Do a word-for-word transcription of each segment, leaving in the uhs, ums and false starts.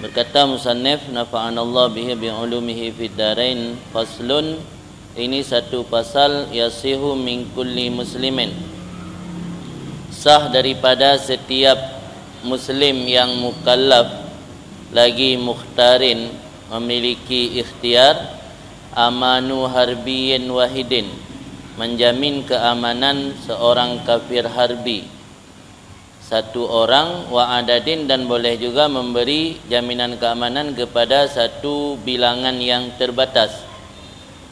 Berkata musannif, "Nafa'anallah bihi bi ulumihi fid darain." Faslun, ini satu pasal, "Yasihu min kulli muslimin." Sah daripada setiap muslim yang mukallaf lagi mukhtarin, memiliki ikhtiar, amanu harbiyin wahidin, menjamin keamanan seorang kafir harbi, satu orang, wa adadin, dan boleh juga memberi jaminan keamanan kepada satu bilangan yang terbatas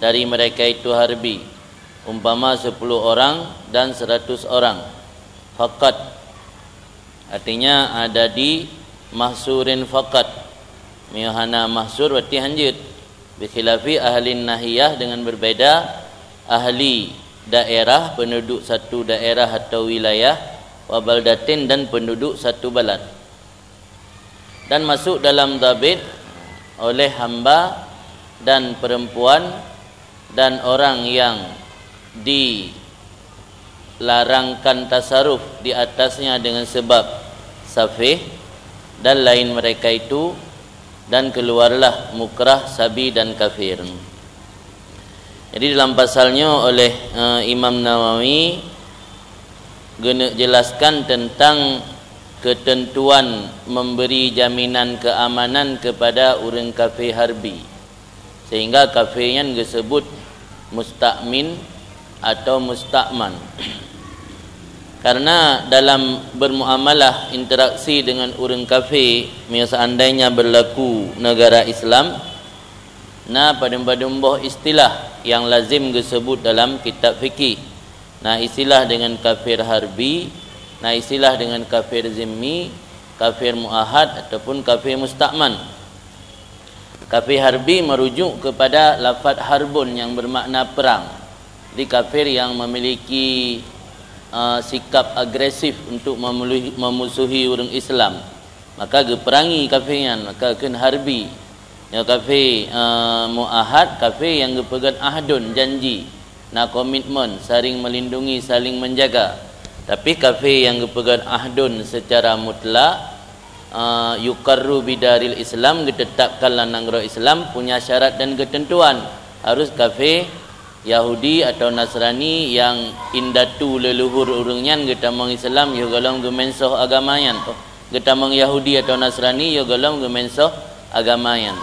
dari mereka itu harbi, umpama sepuluh orang dan seratus orang. Faqat, artinya adadi mahsurin faqat. Meunyoe hana mahsur, berarti hanjeuet. Bikhilafi ahlin nahiyah, dengan berbeda ahli daerah, penduduk satu daerah atau wilayah, wa baldatin, dan penduduk satu balad. Dan masuk dalam dhabit oleh hamba dan perempuan dan orang yang dilarangkan tasaruf di atasnya dengan sebab safih dan lain mereka itu, dan keluarlah mukrah, sabi, dan kafir. Jadi dalam pasal nyoe oleh, eh, Imam Nawawi geuneuk jelaskan tentang ketentuan memberi jaminan keamanan kepada ureuëng kafé harbi, sehingga kafé nyan geusebut musta'min atau musta'man. Karena dalam bermuamalah, interaksi dengan ureuëng kafé, meunyoe seandainya berlaku negara Islam, na padum-padum boh istilah yang lazim geusebut dalam kitab fikih. Na istilah dengan kafir harbi, na istilah dengan kafir zimmi, kafir muahad, ataupun kafir musta'man. Kafir harbi merujuk kepada lafaz harbun yang bermakna perang. Jadi kafir yang memiliki, eh, sikap agresif untuk memelu-, memusuhi ureuëng Islam, maka geuperangi kafé nyan, maka kheun harbi. Nyoe kafé, eh, muahad, kafé nyang geupeugét ahdun, janji, na komitmen, saling melindungi, saling menjaga. Tapi kafé nyang geupeugét ahdun secara mutlak, eh, yuqarru bidaril Islam, geutetapkan lam nanggroe Islam, punya syarat dan ketentuan. Harus kafé Yahudi atau Nasrani nyang indatu leuluhur ureuëng nyan geutamong Islam, yoh gohlom geumensoh agama nyan. Oh, geutamong Yahudi atau Nasrani, yoh gohlom geumensoh agama nyan.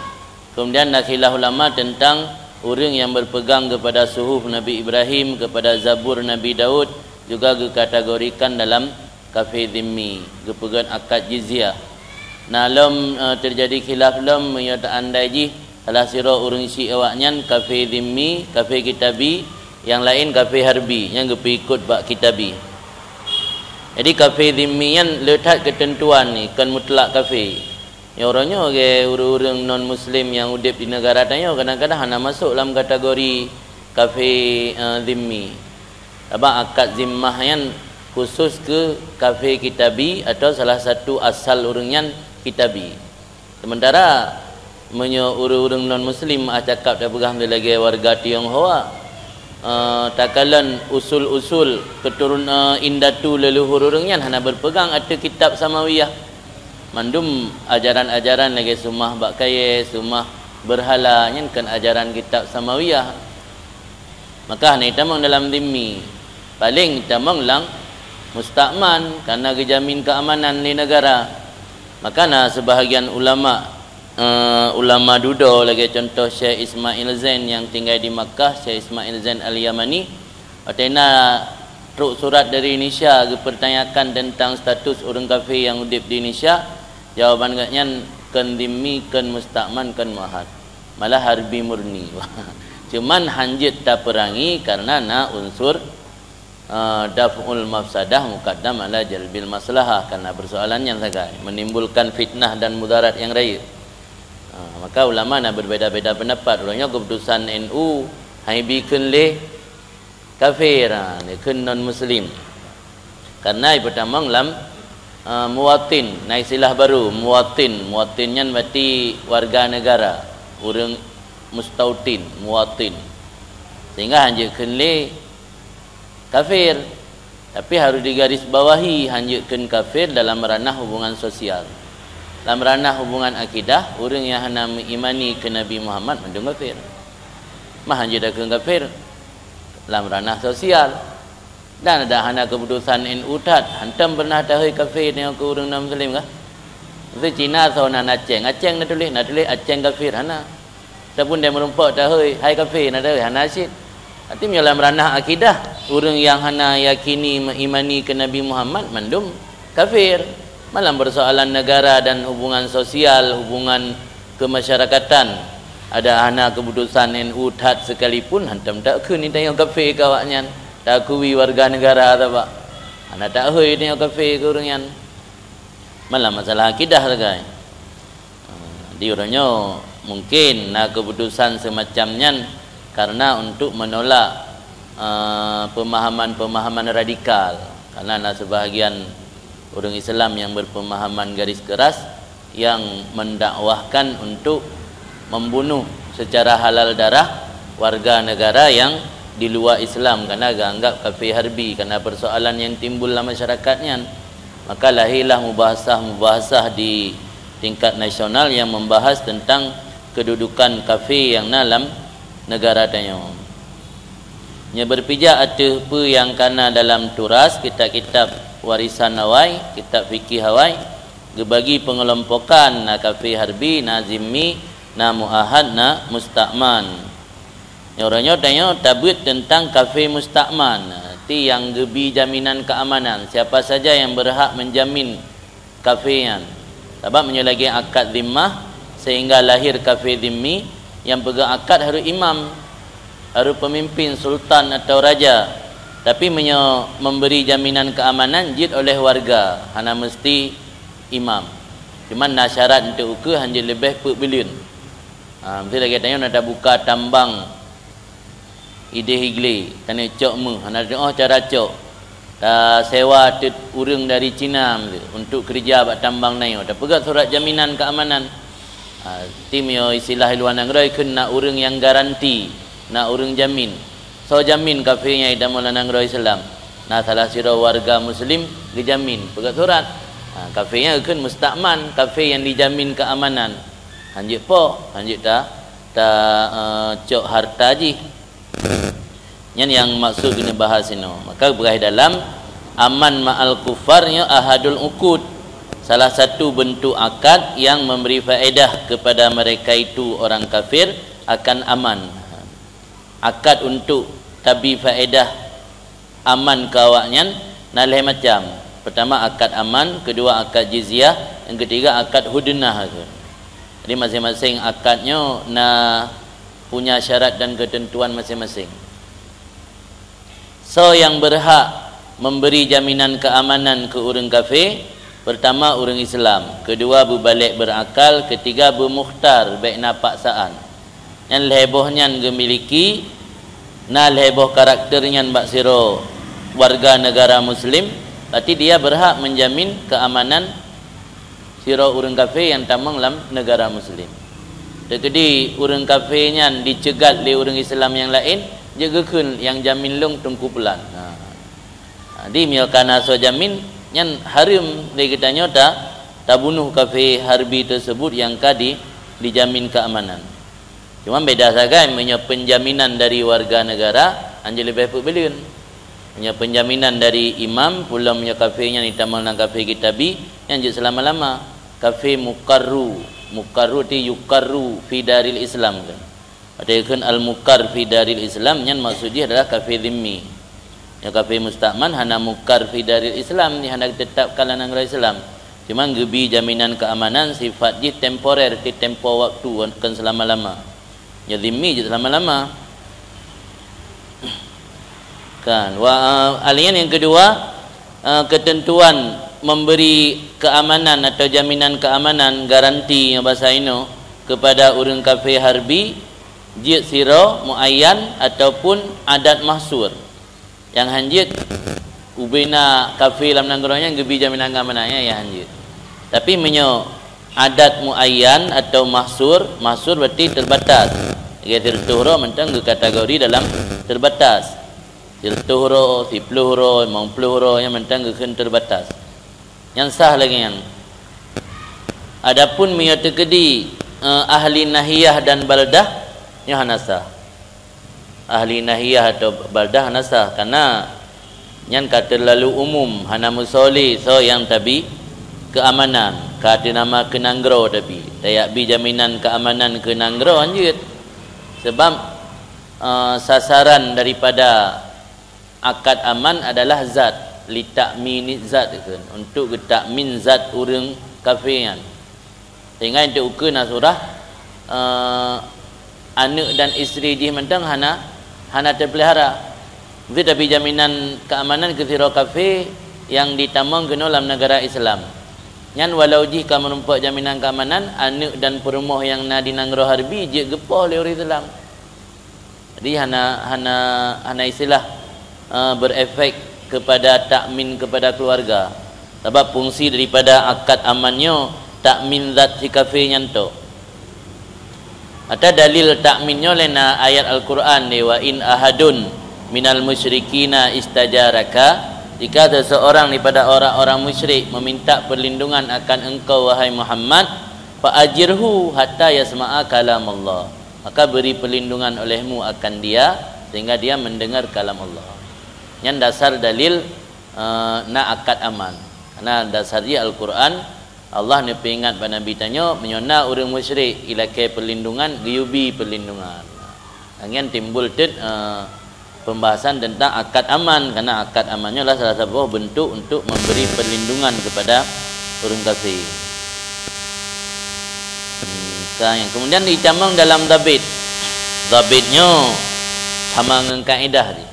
Kemudian na khilaf ulama tentang ureuëng nyang berpegang kepada suhuf Nabi Ibrahim, kepada Zabur Nabi Daud, juga geukategorikan dalam kafé zimmi, geupeugét akad jizyah. Na lom, eh, teujadi khilaf lom, meunyoe teuandai jih salah sidroe ureuëng syiek awaknyan kafé zimmi, kafé kitabi, nyang laén kafé harbi, nyang geupeuikot bak kitabi. Jadi kafé zimmi nyan le that keuteuntuan ni, kon mutlak kafé. Nyoe uroe nyoe lagée ureuëng-ureuëng non muslim nyang udeb di neugara tanyoe kadang-kadang hana masôk lam kategori kafé, eh, zimmi. Sabab akad zimmah nyan khusus keu kafé kitabi atau salah satu asal ureuëng nyan kitabi. Sementara meunyoe ureuëng-ureuëng non muslim, ah, cakap tapeugah lagée warga Tionghoa, eh, takalon usul-usul keuturun-, eh, indatu leuluhur ureuëng nyan hana berpegang ateueh kitab samawiyah. Mandum ajaran-ajaran lagée seumah bak kayée, seumah beurhala, nyan kon ajaran kitab samawiyah. Maka hana jitamong dalam zimmi. Paleng jitamong lam musta'man, karena geujamin keamanan lé negara. Maka na seubahagian ulama, eh, ulama dudoe lagée contoh Syekh Ismail Zain nyang tinggai di Makkah, Syekh Ismail Zain Al-Yamani, watée na trok surat dari Indonesia geupeurtanyakan tentang status ureuëng kafé nyang udeb di Indonesia, jawaban gobnyan kon zimmi, kon musta'man, kon muahad. Malah harbi murni. Cuman hanjeuet tapeurangi karena na unsur, eh, daf'ul mafsadah muqaddam ala jalbil maslahah, karena persoalan nyan sagai menimbulkan fitnah dan mudarat nyang rayeuk. Ah, maka ulama na berbeda-beda pendapat. Uroe nyoe keputusan N U hai bikheun lé kafir, ha, dikheun non muslim. Karena ipeutamong lam, eh, muwatin, na istilah baru, muwatin. Muwatin nyan berarti warga negara, ureuëng mustautin, muwatin. Sehingga hanjeuet kheun lé kafir. Tapi harus digarisbawahi, hanjeuet kheun kafir dalam ranah hubungan sosial. Lam ranah hubungan akidah, ureuëng nyang hana meuimani keu Nabi Muhammad mandum kafir. Mah hanjeuet takheun kafir lam ranah sosial. Dan adak hana keuputosan N U that, hantom peureunah tahôi kafé tanyoe keu ureuëng non muslim kah? Miseu Cina soe nan Aceng, Aceng na tuléh, na tuléh Aceng kafir, hana. Ataupun dai meurumpok tahôi, hai kafé, na tahôi, hana cit. Tapi meunyoe lam ranah akidah, ureuëng nyang hana yakini meuimani keu Nabi Muhammad mandum kafir. Malam persoalan negara dan hubungan sosial, hubungan kemasyarakatan, adak hana keuputosan N U that sekalipun, hantom takheun tanyoe kafé keu awaknyan, takui warga negara saban. Hana tahôi tanyoe kafé keu ureuëng nyan. Malam masalah akidah sagai. Di uroe nyoe mungkin na keuputosan semacam nyan karena untuk menolak, eh, pemahaman-pemahaman radikal. Karena na sebahagian ureuëng Islam yang berpemahaman garis keras yang mendakwahkan untuk membunuh secara halal darah warga negara yang di luar Islam karena geuanggap kafé harbi, karena persoalan yang timbul lam masyarakat nyan. Maka lahirlah mubahasah-mubahasah di tingkat nasional yang membahas tentang kedudukan kafé nyang na lam negara tanyoe. Nyoe beupijak ateueh peue nyang kana dalam turas, kitab-kitab warisan awai, kitab fikih awai, geubagi pengelompokan, na kafé harbi, na zimmi, na muahad, na musta'man. Nyoe uroe nyoe tanyoe tabeuet teuntang kafé musta'man, arti nyang geubi jaminan keamanan, siapa saja yang berhak menjamin kafé nyan. Sabab meunyoe lagée akad zimmah sehingga lahir kafé zimmi, nyang peugah akad harôh imam, harôh peumimpén sultan atawa raja. Tapi meunyoe memberi jaminan keamanan jeuet oleh warga, hana meusti imam. Cuman na syarat untuk ukeue hanjeuet leubeh peuet buleuen. Ha, miseu lagée tanyoe na tabuka tambang idéh iglé, taneuk cok méuh, hana teu'oh cara cok. Tasewa teuk ureuëng dari Cina miseu untuk keureuja bak tambang tanyoe. Tapeugah surat jaminan keamanan. Ha, tim yo istilah luwa nanggroe kheun na ureuëng nyang garanti, na ureuëng jamin. Soe jamin kafé nyang itamong lam nanggroe Islam? Na salah sidroe warga muslim geujamin, peugah surat. Ha, kafé nyan geukheun musta'man, kafé nyang dijamin keamanan. Hanjeuet po, hanjeuet ta, ta, eh, cok harta jih. Nyan nyang maksud geuneuk bahas inoe. Maka peugah dalam aman ma'al kufar nyoe ahadul uqud. Salah satu bentuk akad yang memberi faedah kepada mereka itu orang kafir akan aman. Akad untuk tabi faedah aman keu awaknyan na lhée macam. Pertama akad aman, kedua akad jizyah, yang ketiga akad hudnah. Jadi masing-masing akad nyoe na punya syarat dan ketentuan masing-masing. Soe nyang berhak memberi jaminan keamanan keu ureuëng kafé? Pertama ureuëng Islam, kedua beubalek berakal, ketiga beumukhtar bék na paksaan. Nyan lhée boh nyan geumiliki, na lhée boh karakter nyan bak sidroe warga negara muslim, berarti dia berhak menjamin keamanan sidroe ureuëng kafé nyang tamong lam negara muslim. Teukeudi ureuëng kafé nyan diceugat lé ureuëng Islam nyang laén, jeuet geukheun nyang jamin lôn teungku pulan. Ha. Jadi meunyoe kana soe jamin, nyan hareuem lé geutanyoe ta, tabunoh kafé harbi teusebut nyang ka di, dijamin keamanan. Cuma beda sagai meunyoe penjaminan dari warga negara, hanjeuet leubeh peuet buleuen. Meunyoe penjaminan dari imam, pulang meunyoe kafé nyan itamong lam kafé kitabi, nyan jeuet seulama-lama. Kafé muqarru, muqarru ti yuqarru fi daril Islam kan. Ada kheun al-muqar fi daril Islam, nyan maksud jih adalah kafé zimmi. Nyang kafé musta'man hana muqar fi daril Islam, nyan hana ditetapkan lam nanggroe Islam. Cuma geubi jaminan keamanan sifat jih temporer, ti tempo waktu, kon seulama-lama. Nyoe zimmi jeuet seulama-lama. Kan, wa, alian yang kedua, eh, ketentuan memberi keamanan atau jaminan keamanan, garanti nyang bahasa inoe, kepada ureuëng kafé harbi, jeuet sidroe muayyan ataupun adat mahsur. Nyang hanjeuet ubena kafé lam nanggroe nyan geubi jaminan keamanan, nyan nyang hanjeuet. Tapi meunyoe adat muayyan atau mahsur, mahsur berarti terbatas. Lagée sireutôh droe mantong geukategori dalam terbatas. Sireutôh droe, siplôh droe, limong plôh droe, nyan mantong geukheun terbatas. Nyang sah lagée nyan. Adapun meunyoe teukeudi, eh, ahli nahiyah dan baldah, nyoe hana sah. Ahli nahiyah atau baldah hana sah, karena nyan ka teulalu umum, hana meusolé soe nyang tabi keamanan, ka teunama keu nanggroe tabi. Tajak bi jaminan keamanan keu nanggroe hanjeuet. Sebab, eh, sasaran daripada akad aman adalah zat, li ta'mini zat kheun, untuk geutakmin zat ureuëng kafé nyan. Sehingga untuk ukeue na surah, eh, aneuëk dan isteri jih mantong hana, hana teupeulihara. Tapi jaminan keamanan keu sidroe kafé nyang jitamong keunoe lam neugara Islam. Nyan walau jih ka meurumpok jaminan keamanan, aneuëk dan peurumoh nyang na di nanggroe harbi jeuet geupoh lé ureuëng Islam. Jadi hana, hana, hana istilah, eh, berefek kepada takmin kepada keluarga. Sabab fungsi daripada akad aman nyoe takmin zat si kafé nyan tok. Ata dalil takmin nyoe lé na ayat Al-Quran di, "Wa in ahadun minal musyrikina istajaraka," jika seseorang daripada orang-orang musyrik meminta perlindungan akan engkau, wahai Muhammad, "fa ajirhu hatta yasma'a kalam Allah," maka beri perlindungan olehmu akan dia sehingga dia mendengar kalam Allah. Nyan dasar dalil, eh, na akad aman. Karena dasar jih Al-Quran, Allah neupeuingat bak Nabi tanyoe, meunyoe na ureuëng musyrik ilakée perlindungan, geuyue bi perlindungan. Nyan timbul teuk, eh, pembahasan tentang akad aman, karena akad aman nyoe adalah salah saboh bentuk untuk memberi perlindungan kepada ureuëng kafé. Hmm, ka nyang kemudian ditamong dalam zabit. Zabit nyoe sama ngon kaedah tadi.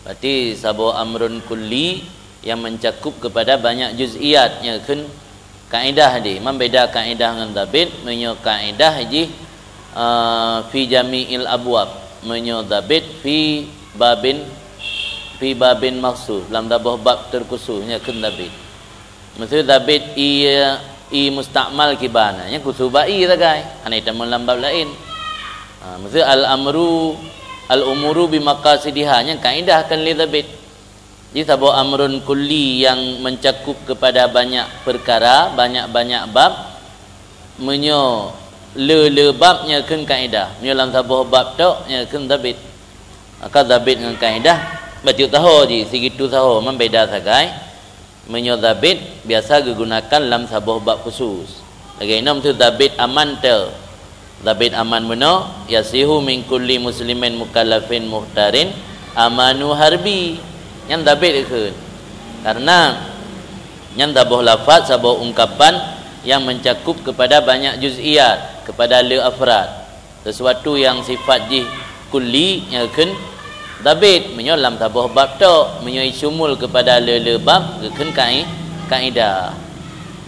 Berarti saboh amrun kulli yang mencakup kepada banyak juz'iyat, nyan kheun kaedah tadi. Membeda kaedah ngon zabit, meunyoe kaedah jih, eh, fi jami'il abwab, meunyoe zabit fi babin, fi babin makhsus, lam saboh bab terkhusus, nyan kheun zabit. Miseu zabit i, i musta'mal kiban, nyan khusus bak i sagai, hana itamong lam bab laén. Ha, miseu al-amru, al-umuru bi maqasidiha, nyan kaedah kheun li zabit. Jadi saboh amrun kulli yang mencakup kepada banyak perkara, banyak-banyak bab, meunyoe le-le bab nyan kheun kaedah, meunyoe lam saboh bab tok nyan kheun zabit. Maka zabit ngon kaedah bacut saho jih, sigitu saho, membeda sagai. Meunyoe zabit biasa geugunakan lam saboh bab khusus. Lagée inoe miseu zabit aman teu. Zabit aman bunoe, "Yasihu min kulli muslimin mukallafin muhtarin amanu harbi." Nyan zabit kheun. Karena nyan saboh lafaz, saboh ungkapan yang mencakup kepada banyak juz'iyat, kepada le afrad. Sesuatu yang sifat jih kulli nyan kheun zabit, meunyoe lam saboh bab tok, meunyoe syumul kepada le-le bab geukheun kae-, kaedah.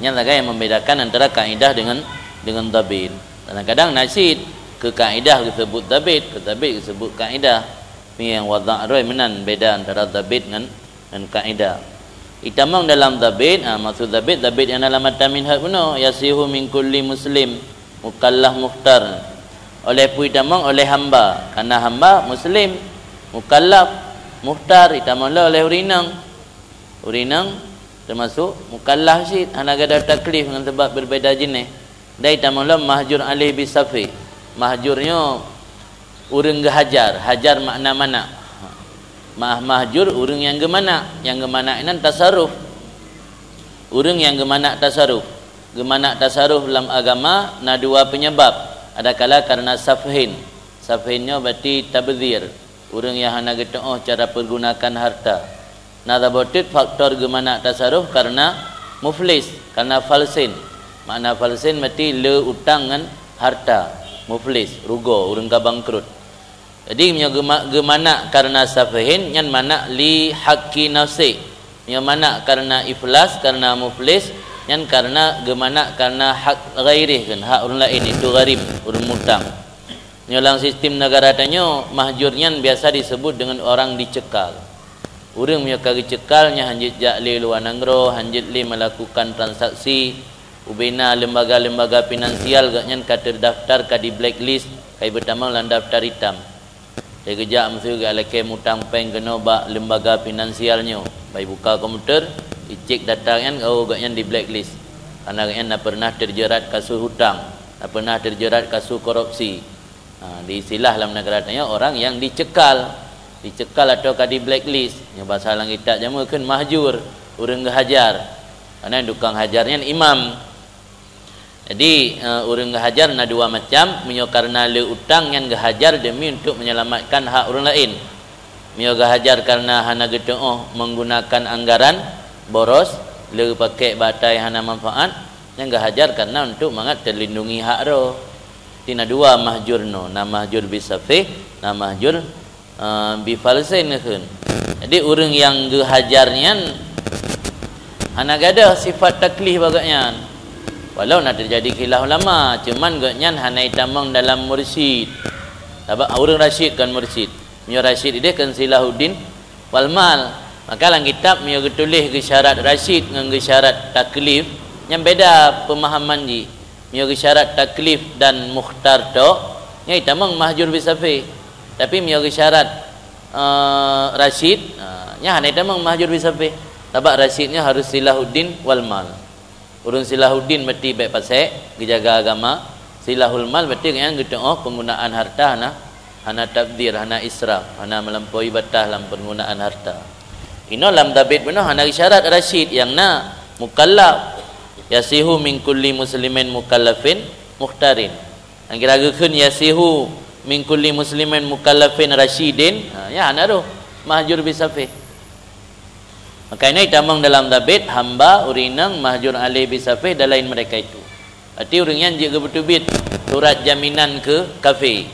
Nyan sagai yang membedakan antara kaedah dengan, dengan zabit. Kadang-kadang na cit keu kaedah geusebut zabit, keu zabit geusebut kaedah. Nyang wadha' droe meunan beda antara zabit ngon, ngon kaedah. Itamong dalam zabit, ha, maksud zabit, zabit nyang dalam matan minhaj bunoe, "Yasihu min kulli muslim mukallaf muhtar." Oleh peue itamong? Oleh hamba. Karena hamba muslim, mukallaf, muhtar, itamong lé oleh ureuëng inong. Ureuëng inong teumasuk mukallaf cit, hana gadôh taklif ngon sabab berbeda jeuneh. Dan itamong lom mahjur alih bisafih. Mahjur nyoe ureuëng geuhajar, hajar makna manak. Mah-, mahjur ureuëng nyang geumanak, nyang geumanak inan tasaruf. Ureuëng nyang geumanak tasaruf. Geumanak tasaruf lam agama na dua penyebab. Adakala karena safhin. Safhin nyoe berarti tabdzir. Ureuëng nyang hana geutuoh cara pergunakan harta. Na saboh teuk faktor geumanak tasaruf karena muflis, karena falsin. Makna falsin berarti le utang ngon harta. Muflis, rugoe, ureuëng ka bangkrut. Jadi, meunyoe geuma-, geumanak karena safhin, nyan manak li haqqi nafsi. Meunyoe manak karena iflas, karena muflis, nyan karena geumanak karena hak ghairih, kan, hak ureuëng laén, itu gharim, ureuëng mutang. Nyoe lam sistem negara tanyoe, mahjur nyan biasa disebut dengan orang dicekal. Ureuëng meunyoe ka geucekal nyan hanjeuet jak lé luwa nanggroe, hanjeuet lé melakukan transaksi, ubena lembaga-lembaga finansial gobnyan ka terdaftar, ka di blacklist, ka jibeutamong lam daftar hitam. Lheueh geujak miseu geulakée mutang péng keunoe bak lembaga finansial nyoe, bak jibuka komputer, jicek data nyan, oh, gobnyan di blacklist. Karena gobnyan na pernah terjerat kasus hutang, na pernah terjerat kasus korupsi. Ha, di istilah lam negara tanyoe orang yang dicekal, dicekal atau ka di blacklist. Nyoe bahasa lam kitab jameun kheun mahjur, ureuëng geuhajar. Karena tukang hajar nyan imam. Jadi, eh, ureuëng geuhajar na dua macam, meunyoe karena le utang nyan geuhajar demi untuk menyelamatkan hak ureuëng laén. Meunyoe geuhajar karena hana geuteuoh menggunakan anggaran, boros, le geupakek bak ata nyang hana manfaat, nyan geuhajar karena untuk mangat terlindungi hak droe. Jadi na dua mahjur nyoe, na mahjur bisafih, na mahjur eh, bifalsin kheun. Jadi ureuëng nyang geuhajar nyan hana gadoh sifat taklif bak gobnyan. Walau na terjadi khilaf ulama, cuman gobnyan hana itamong dalam mursyid. Sabab ureuëng rasyid kon mursyid. Meunyoe rasyid ideh kon Silahuddin wal mal. Maka lam kitab meunyoe geutuléh geusyarat rasyid ngon geusyarat taklif, nyan beda pemahaman jih. Meunyoe geusyarat taklif dan mukhtar tok, nyan itamong mahjur bisafih. Tapi meunyoe geusyarat, eh, rasyid, eh, nyan hana itamong mahjur bisafih. Sabab rasyid nyan harus Silahuddin wal mal. Ureuëng Silahuddin berarti bék pasék, geujaga agama. Silahul mal berarti nyang geuteuoh penggunaan harta hana, hana tabdzir, hana israf, hana melampaui batas lam penggunaan harta. Inoe lam Zabit bunoe hana geusyarat rasyid, nyang na mukallaf. Yasihu min kulli muslimin mukallafin mukhtarin. Nyang kira geukheun yasihu min kulli muslimin mukallafin rasyidin, ha, nyan hana roh mahjur bisafih. Maka inoe itamong dalam Zabit hamba, ureuëng inong, mahjur alaih bisafih dan lain mereka itu. Berarti ureuëng nyan jeuet geupeuteubiet surat jaminan keu kafé.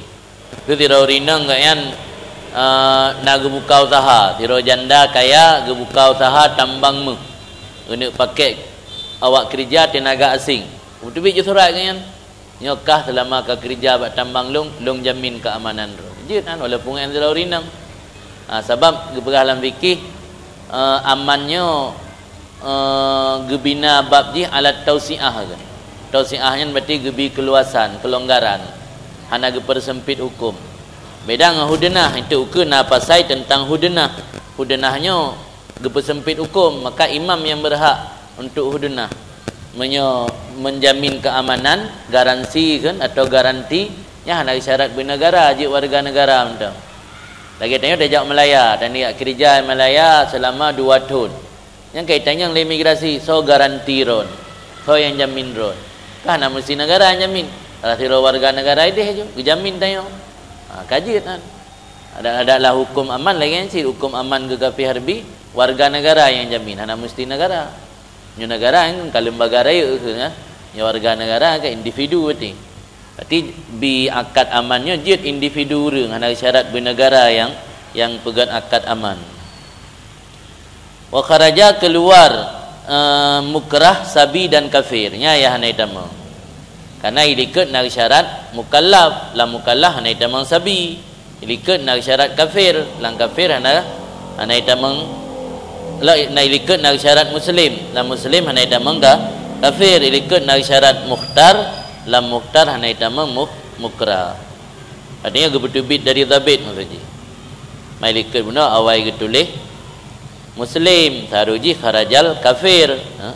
Keu sidroe ureuëng inong gobnyan, eh, na geubuka usaha, sidroe janda kaya geubuka usaha tambang méuh. Geuneuk pakek awak keureuja teunaga asing. Geupeuteubiet jih surat gobnyan. Nyoe kah seulama kakeureuja bak tambang lôn, lôn jamin keuamanan droe. Jeuet nyan walaupun nyan sidroe ureuëng inong. Ha, sabab geupeugah lam fikih, eh, aman nyoe, eh, geubina bab jih alat tausiah kan. Tausiah nyan berarti geubi keuluasan, keulonggaran. Hana geupeuseumpit huköm. Beda ngon hudnah, itu ukeue na pasai teuntang hudnah. Hudnah nyoe geupeuseumpit huköm, maka imam nyang beurhak untuk hudnah. Meunyoe menjamin keamanan, garansi kan, atau garanti, nyan hana syarat beuneugara, jeuet warga negara mantong. Lagée tanyoe tajak Malaya, tanyoe jak keureuja Malaya seulama dua thon. Nyan ka itanyong lé imigrasi, soe garanti droen, soe nyang jamin droen. Ka hana meusti negara nyang jamin. Salah sidroe warga negara ideh ju, geujamin tanyoe. Ha, ka jeuet nyan. Ada, adalah huköm aman lagée nyan cit, huköm aman keu kafé harbi, warga negara nyang jamin, hana meusti negara. Nyoe negara nyang ka lembaga rayeuk keu, ha? Nyoe warga negara ka individu berarti. Berarti bi akad aman nyoe jeuet individu ureuëng, hana syarat beuneugara nyang, nyang peugét akad aman. Wa kharaja keuluar, eh, mukrah, sabi dan kafir. Nyan nyang hana itamong. Karena ilikot na syarat mukallaf, lam mukallaf hana itamong sabi. Ilikot na syarat kafir, lam kafir hana, hana itamong, la, na ilikot na syarat muslim, lam muslim hana itamong ka, kafir, ilikot na syarat mukhtar, lam mukhtar hana itamong muk-, mukrah. Artinya geupeuteubiet dari zabit maksud jih. Mai likot bunoe awai geutuléh muslim, saru jih kharajal kafir. Ha?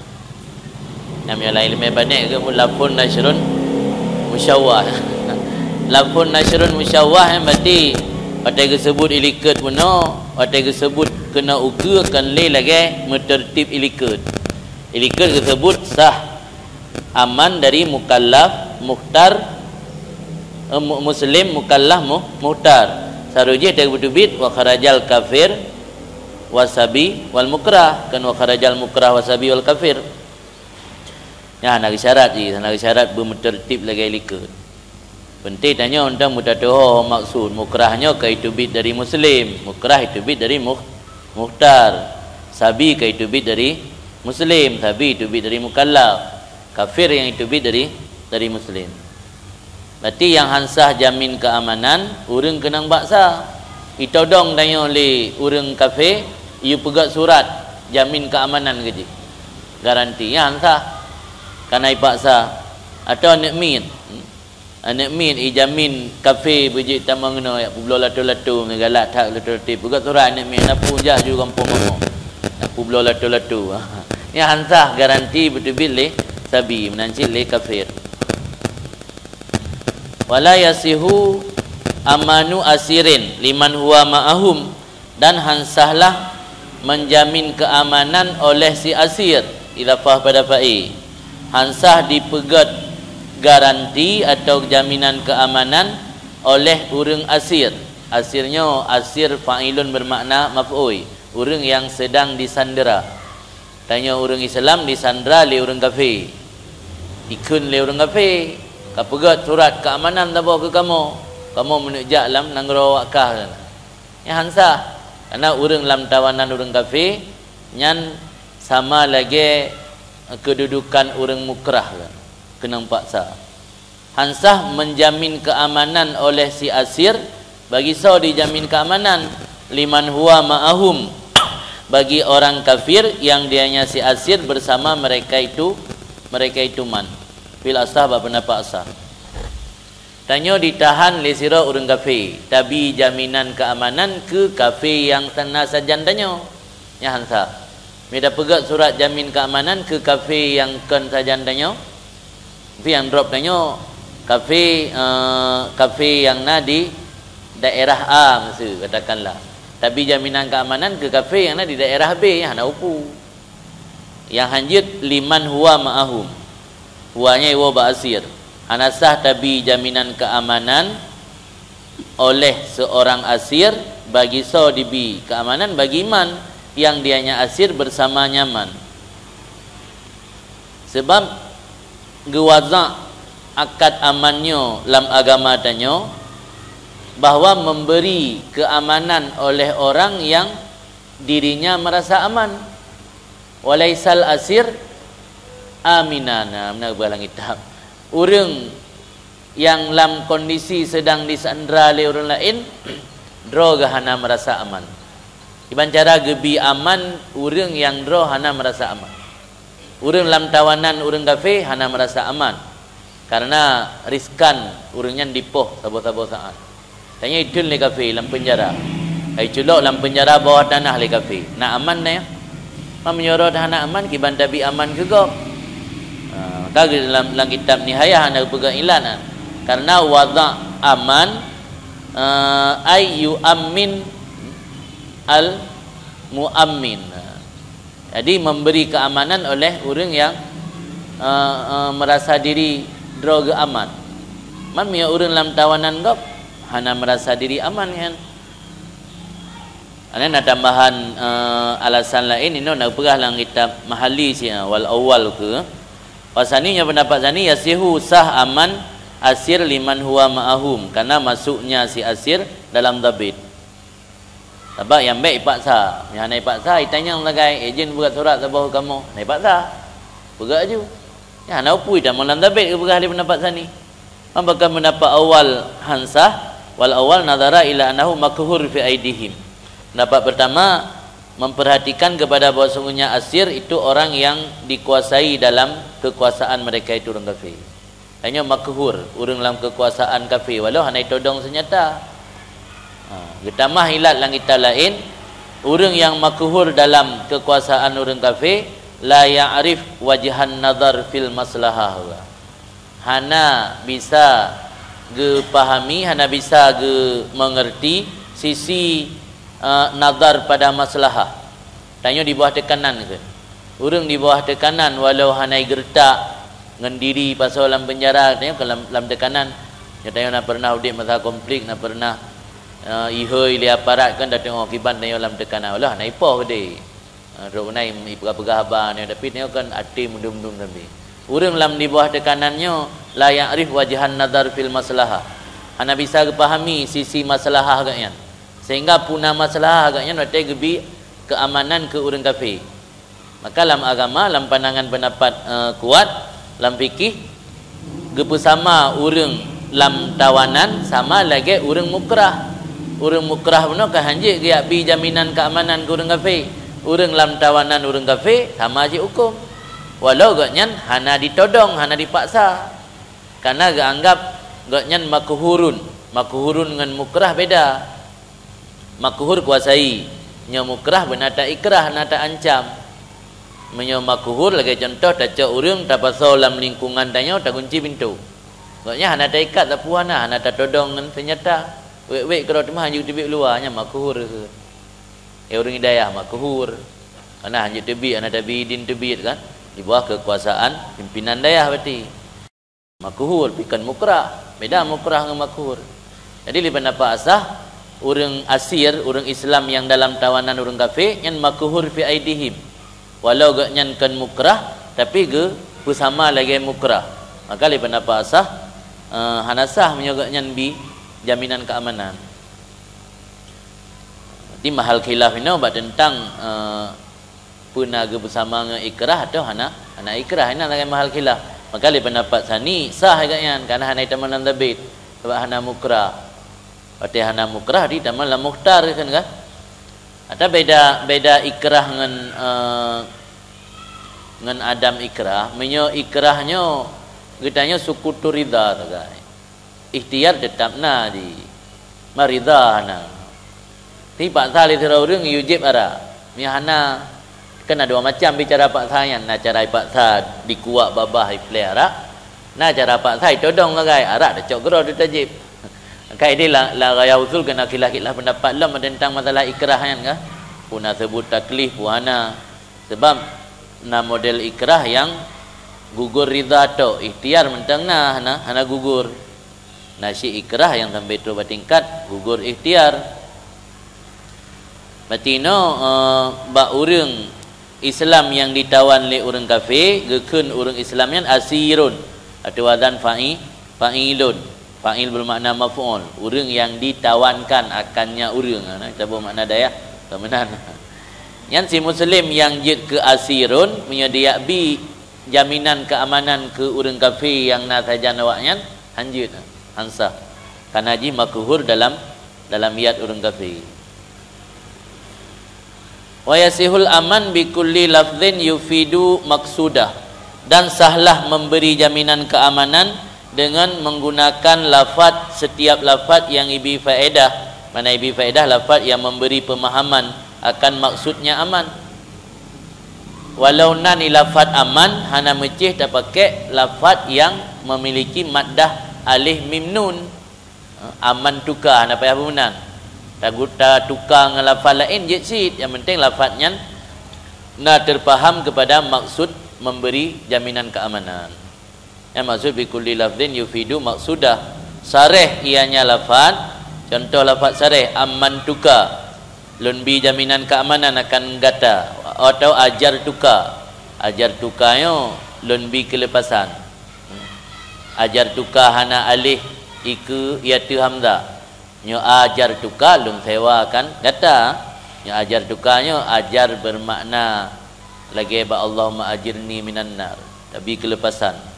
Nyang laén ileumé banék geuh lafun nasyrun musyawwah. Lafun nasyrun musyawwah nyan berarti watée geuseubut ilikot bunoe, watée geuseubut keunoe ukeue kon lé lagée meuteurtib ilikot. Ilikot geuseubut sah. Aman dari mukallaf, mukhtar, eh, mu-, muslim, mukallaf, mu-, mukhtar. Saru jih teubiet wa kharajal kafir, wasabi, wal mukrah. Kan wa kharajal mukrah, wasabi, wal kafir. Nyan hana syarat jih, hana syarat beumeuteurtib lagée likot. Peunteng tanyoe mantong meutateuho maksud, mukrah nyoe ka iteubiet dari muslim, mukrah iteubiet dari mukh-, mukhtar. Sabi ka iteubiet dari muslim, sabi iteubiet dari mukallaf. Kafir nyang iteubiet dari, dari muslim. Berarti nyang han sah jamin keamanan, ureuëng keunong paksa. Itodong tanyoe lé ureuëng kafé, iyue peugét surat jamin keamanan keu jih. Garanti, nyan han sah. Kana ipaksa. Atau aneuk miet. Aneuk miet ijamin kafé beujeuet tamong inoe, jak peubloe lato-lato, meugalak that lato-lato. Peugét surat aneuk miet, na peue jak ju gampông mama. Jak peubloe lato-lato. Nyan han sah, garanti beuteubiet lé, sabi, meunan cit lé kafir. Wala yasihu amanu asirin liman huwa ma'ahum, dan han sahlah menjamin keamanan oleh si asir, idafah pada fa'i. Han sah dipeugét garanti atau jaminan keamanan oleh ureuëng asir. Asir nyoe, asir fa'ilun bermakna maf'ul, ureuëng yang sedang disandera. Tanyoe ureuëng Islam disandera lé ureuëng kafé. Ikheun lé ureuëng kafé, "Kapeugét surat keamanan saboh keu kamoe. Kamoe meuneuk jak lam nanggroe awak kah." Nyan han sah. Karena ureuëng lam tawanan ureuëng kafé nyan sama lagée keududukan ureuëng mukrah, keunong paksa. Han sah menjamin keamanan oleh si asir. Bagi soe dijamin keamanan? Liman huwa ma'ahum, bagi orang kafir yang dianya si asir bersama mereka itu, mereka itu man. Fil asah, bak pendapat asah. Tanyoe ditahan lé sidroe ureuëng kafé, tabi jaminan keamanan keu kafé nyang na sajan tanyoe. Nyan han sah. Meunyoe tapeugét surat jamin keamanan keu kafé nyang kon sajan tanyoe, kafé nyang drop tanyoe, kafé, eh, kafé nyang na di daerah A miseue, katakanlah. Tabi jaminan keamanan keu kafé nyang na di daerah B, nyan hana upu. Nyang han jeuet liman huwa ma'ahum. Huwa nyan iwoe bak asir. Hana sah tabi jaminan keamanan oleh seorang asir, bagi soe dibi keamanan? Bagi man, yang dianya asir bersamanya man. Sebab geuwazak akad aman nyoe lam agama tanyoe, bahwa memberi keamanan oleh orang yang dirinya merasa aman. Walaisal asir aminan. Nah, meunan geupeugah lam kitab. Ureuëng nyang lam kondisi sedang disandera lé ureuëng laén, droe geuh hana meurasa aman. Kiban cara geubi aman ureuëng nyang droe hana meurasa aman? Ureuëng lam tawanan ureuëng kafé hana meurasa aman, karena riskan ureuëng nyan dipoh saboh-saboh saát. Tanyoe iteun lé kafé lam peunjara. Ai culok lam peunjara bawah tanah lé kafé. Na aman na nyan? Man meunyoe droe hana aman, kiban tabi aman keu gob? Ha, maka lam, lam kitab Nihayah hana geupeugah ilat nyan. Karena wada aman, eh, ay yu'ammin al mu'ammin. Jadi, memberi keamanan oleh ureuëng nyang, eh, eh, merasa diri droe geuh aman. Man meunyoe ureuëng lam tawanan gob hana meurasa diri aman nyan. Ana na tambahan, eh, alasan laén, inoe na geupeugah lam kitab Mahalli siat, wal awwal keu. Wasani, nyoe pendapat sani, yasihu, sah aman asir liman huwa ma'ahum, karena masuknya si asir dalam dhabit. Sabab nyang bék ipaksa. Meunyoe hana ipaksa, itanyong sagai, "Eh, jeuet peugah surat saboh keu kamoe." Hana ipaksa. Peugah aju. Nyan hana upui tamong lam dhabit, geupeugah lé pendapat sani. Man pakon pendapat awal han sah, wal awal nadhara ila annahu maqhur fi aidihim. Pendapat pertama memperhatikan kepada bahwa sungguhnya asir itu orang yang dikuasai dalam kekuasaan mereka itu orang kafir. Tanyoe maqhur, ureuëng lam kekuasaan kafé, walau hana itodong seunjata. Ha, geutamah ilat lam kitab laén, ureuëng nyang maqhur dalam kekuasaan ureuëng kafé, la ya'rif wajhan nadhar fil maslahah. Hana bisa geupahami, hana bisa geumengerti sisi, eh, nadhar pada maslahah. Tanyoe di bawah teukanan keuh. Ureuëng di bawah teukanan, walau hana igeureutak ngon diri pasoe lam peunjara, tanyoe keuh lam, lam teukanan. Nyoe tanyoe na pernah udeb masa konflik, na pernah, eh, ihôi lé aparat kan, tateungoh kiban tanyoe lam teukanan. Walau hana ipoh keudeh. Eh, droe na ipeugah-peugah haba nyoe, tapi tanyoe kan até meudum-dum sabe. Ureuëng lam di bawah teukanan nyoe, la ya'rif wajhan nadhar fil maslahah. Hana bisa geupahami sisi maslahah geuh nyan. Sehingga puna maslahah geuh nyan watée geubi keamanan keu ureuëng kafé. Maka lam agama, lam pandangan pendapat, eh, kuat, lam fikih, geupeusama ureuëng lam tawanan sama lagée ureuëng mukrah. Ureuëng mukrah bunoe ka hanjeuet geujak bi jaminan keamanan keu ureuëng kafé. Ureuëng lam tawanan ureuëng kafé sama cit huköm. Walau gobnyan hana ditodong, hana dipaksa. Karena geuanggap gobnyan makhurun. Makhurun ngon mukrah beda. Makhur kuasai, nyoe mukrah beuna ta-ikrah, na ta-ancam. Meunyoe makhuhur, lagée contoh, tacok ureuëng tapasoe lam lingkungan tanyoe, tagunci pintoe. Gobnyan hana taikat sapeue hana, hana tatodong ngon seunjata. Wék-wék keudroe teuma hanjeuet teubiet luwa, nyan makhuhur kheun. Eh, ureuëng dayah makhuhur. Karena hanjeuet teubiet, hana tabi idin teubiet kan. Di bawah kekuasaan pimpinan dayah berarti. Makhuhur, bukan mukrah. Beda mukrah ngon makhuhur. Jadi, lé pendapat asah, ureuëng asir, ureuëng Islam nyang dalam tawanan ureuëng kafé, nyan makhuhur fi aidihim. Walau gobnyan kon mukrah, tapi geupeusama lagée mukrah. Maka lé pendapat asah, eh, hana sah meunyoe gobnyan bi jaminan keamanan. Jadi mahal khilaf inoe bak teuntang, eh, peue na geupeusama ngon ikrah atau hana, hana ikrah, inoe lagée mahal khilaf. Maka lé pendapat sani sah gobnyan, karena hana itamong lam sabit, sabab hana mukrah. Watée hana mukrah, di tamong lam mukhtar kan, kan? Atau beda, beda ikrah ngon, eh, ngon adam ikrah. Meunyoe ikrah nyoe, geutanyoe sukutu ridha sagai. Ikhtiar teutap na di. Ma ridha hana. Tapi paksa lé sidroe ureuëng yue jieb arak. Meunyoe hana, kan na dua macam bicara paksa nyan. Na cara ipaksa dikuak babah ipleh arak. Na cara paksa itodong sagai, arak tacok keudroe teuh tajieb. Ka ideh la, la gaya usul keunan khilaf-khilaf pendapat lom teuntang masalah ikrah nyan kan. Peue na seubut taklif, peue hana. Sebab na model ikrah nyang gugur ridha tok, ikhtiar mantong na, hana, hana gugur. Na syik ikrah nyang sampai trok bak tingkat gugur ikhtiar. Berarti inoe, eh, bak ureuëng Islam nyang ditawan lé ureuëng kafé, geukheun ureuëng Islam nyan asirun, atau wazan fa'i-, fa'ilun. Fa'il bermakna maf'ul, ureuëng nyang ditawankan akannya ureuëng. Ha, na, kita buat makna dayah, sama nan. Nyan si muslim nyang jeuet keu asirun, meunyoe diyak bi jaminan keamanan keu ureuëng kafé nyang na sajan awaknyan, hanjeuet, han sah. Karena jih makhuhur dalam, dalam yat ureuëng kafé. Wa yasihul aman bi kulli lafzin yufidu maqsudah, dan sahlah memberi jaminan keamanan dengan menggunakan lafaz, setiap lafaz yang ibi faedah, mana ibi faedah lafaz yang memberi pemahaman akan maksudnya aman. Walau na ni lafaz aman, hana meucéh tapakai lafaz yang memiliki maddah alif mim nun. Aman tuka, hana payah beunan. Tagu-, tatuka ngon lafaz laén jeuet cit, yang penting lafaz nyan na terpaham kepada maksud memberi jaminan keamanan. Yang maksud bi kulli lafzin yufidu maqsudah. Sareh ianya lafaz, contoh lafaz sareh, aman tuka, lôn bi jaminan keamanan akan gata, atau ajar tuka, ajar tuka nyoe lôn bi keulepasan. Ajar tuka hana alif ikeue iateuh hamzah. Nyoe ajar tuka lôn sewakan gata. Nyoe ajar tuka nyoe ajar bermakna lagée bak Allahumma ajirni minan nar. Tabi keulepasan.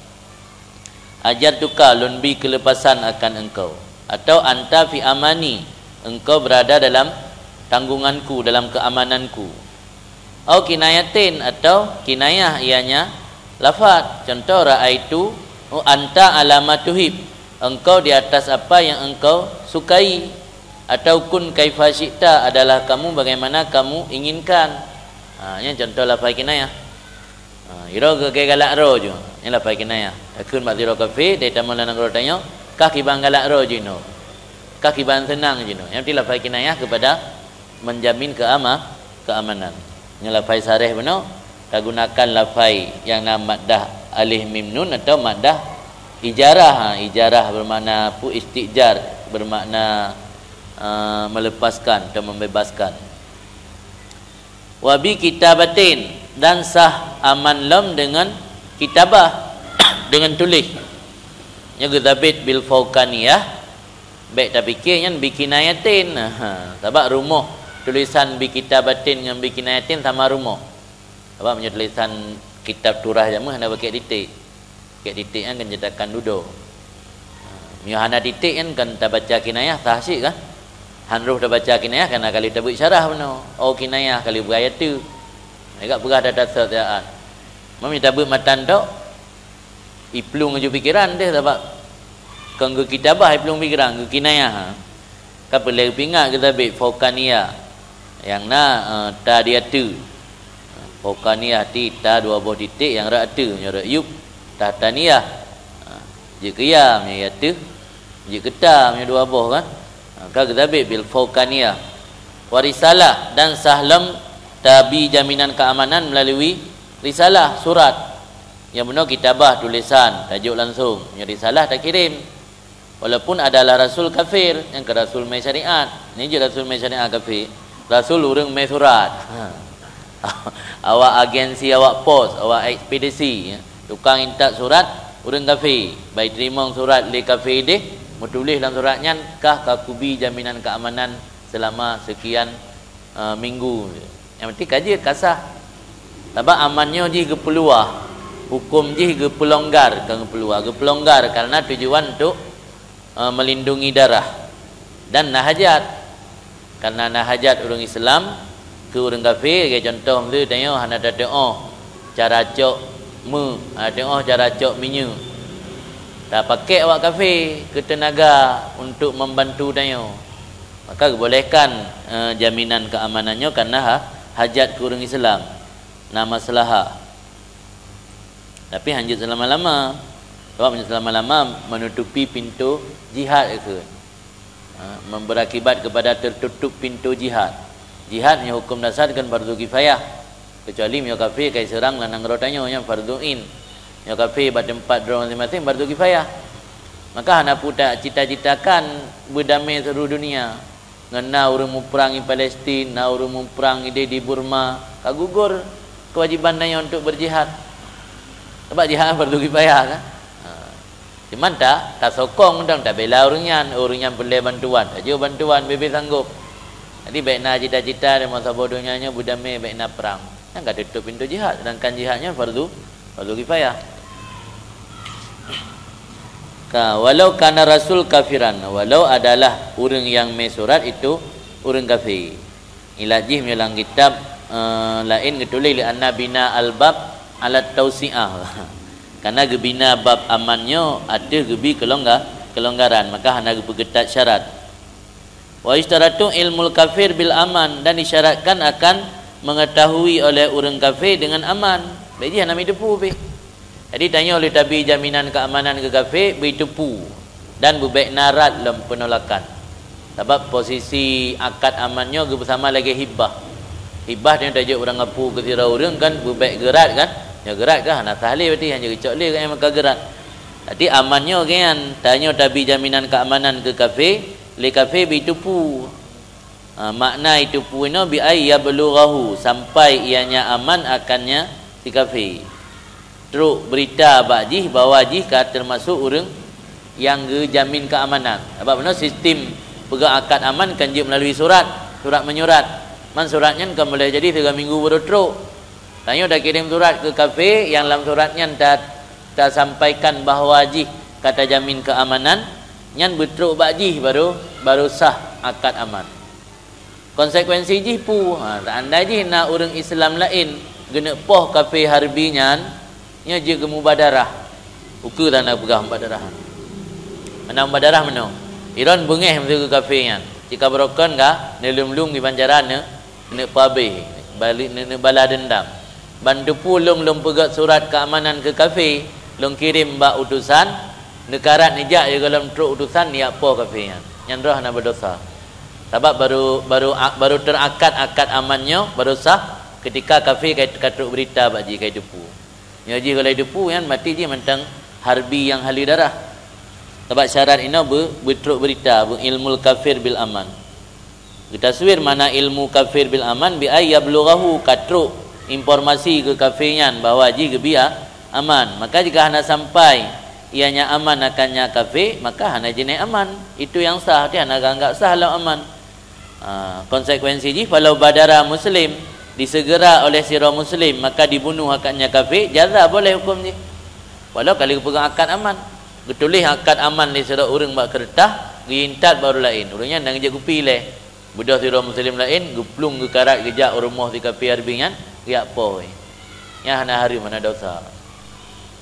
Ajar tuka lôn bi keulepasan akan engkau. Atau anta fi amani, engkau berada dalam tanggunganku, dalam keamananku. Au kinayatin, atau kinayah ianya lafaz. Contoh, ra'aitu anta ala ma tuhib, engkau di atas apa yang engkau sukai. Atau kun kaifa syi'ta, adalah kamu bagaimana kamu inginkan. Ha, nyan contoh lafaz kinayah. Ha, iro geuge galak ro ju. Nyan lafaz kinayah. Takheun bak sidroe kafé, dari tamu lam nanggroe tanyoe, kah kiban galak ro ju inoe. Kah kiban seunang ju inoe. Nyan berarti lafaz kinayah kepada menjamin keama-, keamanan. Nyan lafai sareh bunoe, tagunakan lafai nyang na maddah alif mim nun atau maddah ijarah. Ha, ijarah bermakna pu-, istijar, bermakna, eh, melepaskan atau membebaskan. Wa bi kitabatin, dan sah aman lom dengan kitabah, dengan tuléh. Nyoe geuzabit bil fauqaniyah, Bék tapike nyan bikinayatin. Ha, sabab rumoh tulisan bikitabatin ngon bikinayatin sama rumoh. Sabab meunyoe tulisan kitab turah jameun hana pakai titik. Pakai titik nyan kan cetakan dudoe. Ha, meunyoe hana titik nyan kan tabaca kinayah sah cit kan? Han roh tabaca kinayah karena kali tabeuet syarah bunoe. Oh kinayah kali beuayatu. Agak peugah data seusaat. Meunyoe tabeuet matan tok, iplueng laju pikeran deh, sabab kon geukitabah iplueng pikeran, geukinayah. Ka peureulée geupeungat geutabek fauqaniyah nyang na, eh, ta di ateueh. Fauqaniyah ti ta dua boh titik nyang rot ateueh, meunyoe rot yup tahtaniyah. Ha, jeuet keu ya, meunyoe ya teuh, jeuet keu ta, meunyoe dua boh kan. Ha, ka geusabet bil fauqaniyah. Wa risalah, dan sah lom tabi jaminan keamanan melalui risalah, surat. Nyang bunoe kitabah, tulisan, tajok langsung. Meunyoe risalah takirém. Walaupun adalah rasul kafir, nyang keu rasul mé syariat. Nyan jeuet rasul mé syariat kafé. Rasul ureuëng mé surat. Awak agensi, awak pos, awak ekspedisi, ya. Tukang intat surat, ureuëng kafé. Bai teurimong surat lé kafé idéh, meutuléh lam surat nyan, kah ka kubi jaminan keamanan selama sekian, eh, minggu. Nyang penting ka jeuet, ka sah. Sabab aman nyoe jih geupeuluah, huköm jih geupeulonggar, ka geupeuluah, geupeulonggar karena tujuan untuk, eh, melindungi darah dan na hajat. Karena na hajat ureuëng Islam keu ureuëng kafé, lagée contoh miseue tanyoe hana tateuoh cara cok meu, hana tateuoh cara cok minyeuk. Tapakék awak kafé keu teunaga untuk membantu tanyoe. Maka geubolehkan, eh, jaminan keamanan nyoe karena ha-, hajat keu ureuëng Islam, na maslahah. Tapi hanjeuet selama-lama. Sebab meunyoe selama-lama menutupi pintu jihad kheun. Ha, memberakibat kepada tertutup pintu jihad. Jihad nyoe huköm dasar kan fardu kifayah. Kecuali meunyoe kafé ka jiseurang lam nanggroe tanyoe, nyan fardu ain. Meunyoe kafé bak teumpat droe maséng-maséng, fardu kifayah. Maka hana peue tacita-citakan beudamé seluruh dunia. Ngon na ureuëng muprang di Palestin, na ureuëng muprang idéh di Burma, ka gugur keuwajéban tanyoe untuk berjihad. Sabab jihad fardu kifayah kan? Ha. Cuman ta-, tasokong dong, tabela ureuëng nyan, ureuëng nyan peureulée bantuan, tajok bantuan, bebe sanggob. Jadi bék na cita-cita di masa boh donya nyoe beudamé, bék na prang. Nyan ka tutup pintu jihad, sedangkan jihad nyan fardu, fardu kifayah. Ka, walau kana rasul kafiran, walau adalah ureuëng nyang mé surat itu ureuëng kafé. Ilat jih meunyoe lam kitab, eh, laén geutuléh li anna bina al-bab alat tausi'ah. Karena geubina bab aman nyoe ateueh geubi keulongga-, keulonggaran, maka hana geupeugeutat syarat. Wa yusytaratu ilmul kafir bil aman, dan disyaratkan akan mengetahui oleh ureuëng kafé dengan aman. Bék jih hana meuteupeu pih. Jadi tanyoe lé tabi jaminan keamanan keu kafé, beuteupu dan beubék na rat lom peunolakan. Sabab posisi akad aman nyoe geubeusama lagée hibah. Hibah tanyoe tajok urang apu keu sidroe ureuëng kan beubék geurat kan? Nyoe geurat kan hana sah lé berarti hana geucok lé kan maka geurat. Jadi aman nyoe geuyan, tanyoe tabi jaminan keamanan keu kafé, lé kafé beuteupu. Ha, makna itu peunoh bi ay yablughahu, sampai ianya aman akannya si kafé. Trok berita bak jih bahwa jih ka termasuk ureuëng nyang geujamin keamanan. Sabab meunoe sistem peugah akad aman kan jeuet melalui surat, surat menyurat. Man surat nyan kan boleh jadi tiga minggu baru trok. Tanyoe takirém surat keu kafé nyang lam surat nyan ta-, tasampaikan bahwa jih ka tajamin keamanan, nyan beutrok bak jih baru, baru sah akad aman. Konsekuensi jih peue? Ha, seandai jih na ureuëng Islam laén geuneuk poh kafé harbi nyan, nyoe jeuet geumubadarah. Ukeue tanda peugah mubadarah. Mana mubadarah meunoe? Iron beungéh meuseu keu kafé nyan. Cit ka beurokon ka, neuleuem-leuem kiban cara neu-, neuk peuabéh, bali-, neuk, neuk balas deundam. Ban teupeu lôn, lôn peugét surat keamanan keu kafé, lôn kirém bak utosan, neukarat neujak di gohlom trok utosan neujak poh kafé nyan. Nyan droe hana beudesya. Sabab baru, baru, baru teurakad akad aman nyoe, baru sah ketika kafé ka, ka trok beurita bak jih ka jiteupeu. Nyoe jih gohlom jiteupeu nyan, maté jih mantong harbi nyang haleue darah. Sabab syarat inoe beu-, beutrok beurita, beu ilmul kafir bil aman. Geutaswir makna ilmu kafir bil aman bi ay yablughahu, ka trok informasi keu kafé nyan bahwa jih geubi a-, aman. Maka jika hana sampai ianya aman akannya kafé, maka hana jeuet aman. Itu nyang sah, arti hana geuanggap sah lom aman. Ha, konsekuensi jih, falau badara muslim, disegera oleh sidroe muslim, maka dibunuh akannya kafé, jaza, boleh huköm jih. Walau ka lheueh geupeugah akad aman. Geutuléh akad aman lé sidroe ureuëng bak keureutah, geuintat bak ureuëng laén. Ureuëng nyan hana geujak kupi lé. Beudôh sidroe muslim laén, geuplueng geukarat geujak u rumoh si kafé harbi nyan, geujak poh. Nyan hana hareuem, hana desya.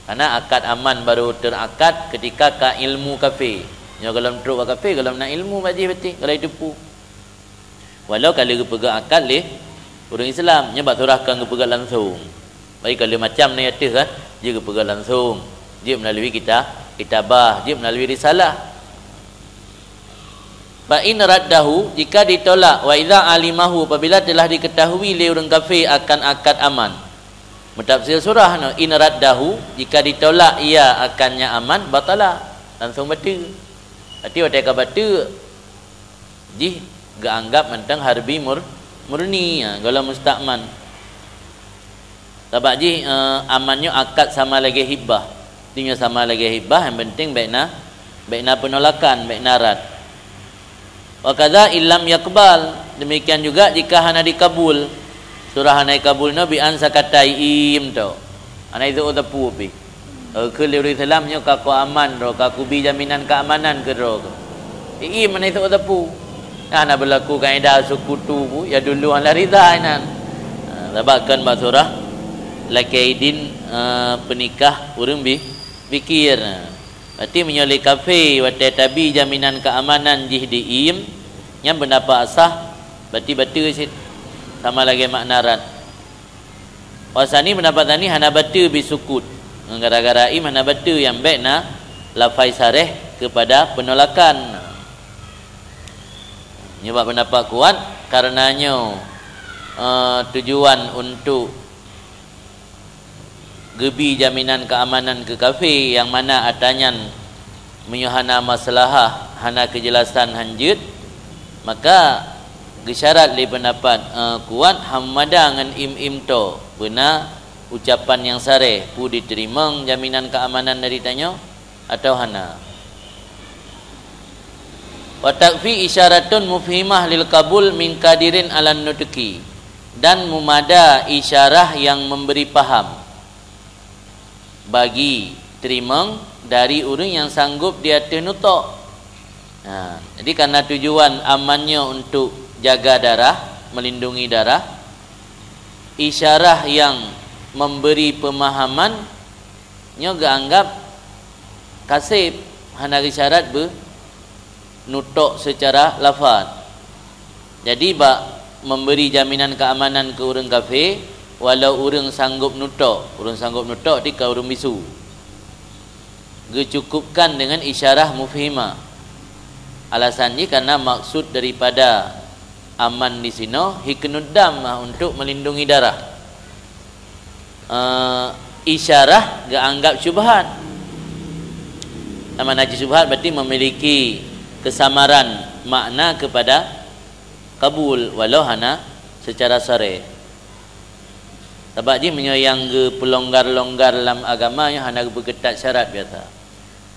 Karena akad aman baru teurakad ketika ka ilmu kafé. Nyoe gohlom trok bak kafé, gohlom na ilmu bak jih berarti, gohlom jiteupeu. Walau ka lheueh geupeugét akad lé, Ureuëng Islam, nyoe bak surah kan geupeugah langsung. Baik, kalau macam ni ateueh kan, jeuet geupeugah langsung. Jeuet melalui kita, kitabah, jeuet melalui risalah. Fa in raddahu, jika ditolak, wa idza alimahu, apabila telah diketahui lé ureuëng kafé akan akad aman. Meutafsir surah nyoe, in raddahu, jika ditolak ia akan nyang aman, batala, langsung bateue. Berarti watée ka bateue, jih geuanggap mantong harbi mur-, murni, ya, golom musta'man. Sabab jih, eh, aman nyoe akad sama lagée hibah. Di nyoe sama lagée hibah, nyang penting bék na, bék na penolakan, bék na rad. Wa kadza illam yaqbal, demikian juga jika hana dikabul. Surah hana dikabul nyoe bi an sakata, iem tok. Hana iseuôt teupeu pih. Eh, keu lé ureuëng Islam nyoe ka ku aman droe, ka kubi jaminan keamanan keu droe. Iem hana iseuôt teupeu. Nah, na berlaku kaidah seukutu bu, ya dulu ala ridha inan. Ha, sabab kan bak surah lakée idin, eh, peunikah ureuëng bi-, bikir. Berarti meunyoe lé kafé watée tabi jaminan keamanan jih di iem, nyan beundapat asah, berarti bateue cit sama lagée makna rad. Wasani, pendapat tani hana bateue bisukut. Ngon gara-gara iem hana bateue nyang bék na lafai sareh kepada penolakan. Nyoe bak pendapat kuat, karena nyoe, eh, tujuan untuk geubi jaminan keamanan keu kafé nyang mana atra nyan meunyoe hana maslahah, hana keujelasan hanjeuet, maka geusyarat lé pendapat, eh, kuat hamada ngon iem-iem to beuna ucapan nyang sareh, peue jiteurimong jaminan keamanan dari tanyoe atawa hana. Wa takfi isyaratun mufhimah lil qabul min qadirin alan nutqi, dan mumada isyarah yang memberi paham bagi teurimong dari ureuëng nyang sanggup di ateueh nutok. Nah, jadi karena tujuan aman nyoe untuk jaga darah, melindungi darah, isyarah yang memberi pemahaman nyoe geuanggap kaseb, hana geusyarat beu nutok seucara lafaz. Jadi bak memberi jaminan keamanan keu ureuëng kafé, walau ureuëng sanggob nutok, ureuëng sanggob nutok di ka ureuëng bisu, geucukupkan deungon isyarah mufhimah. Alasan jih karena maksud daripada aman di sinoe hiknuddam, untuk melindungi darah. Eh, isyarah geuanggap syubhat. Nama naji syubhat berarti memiliki kesamaran makna kepada kabul walau hana secara sareh. Sabab jih meunyoe nyang geupeulonggar-longgar lam agama nyoe hana geupeuketat syarat biasa.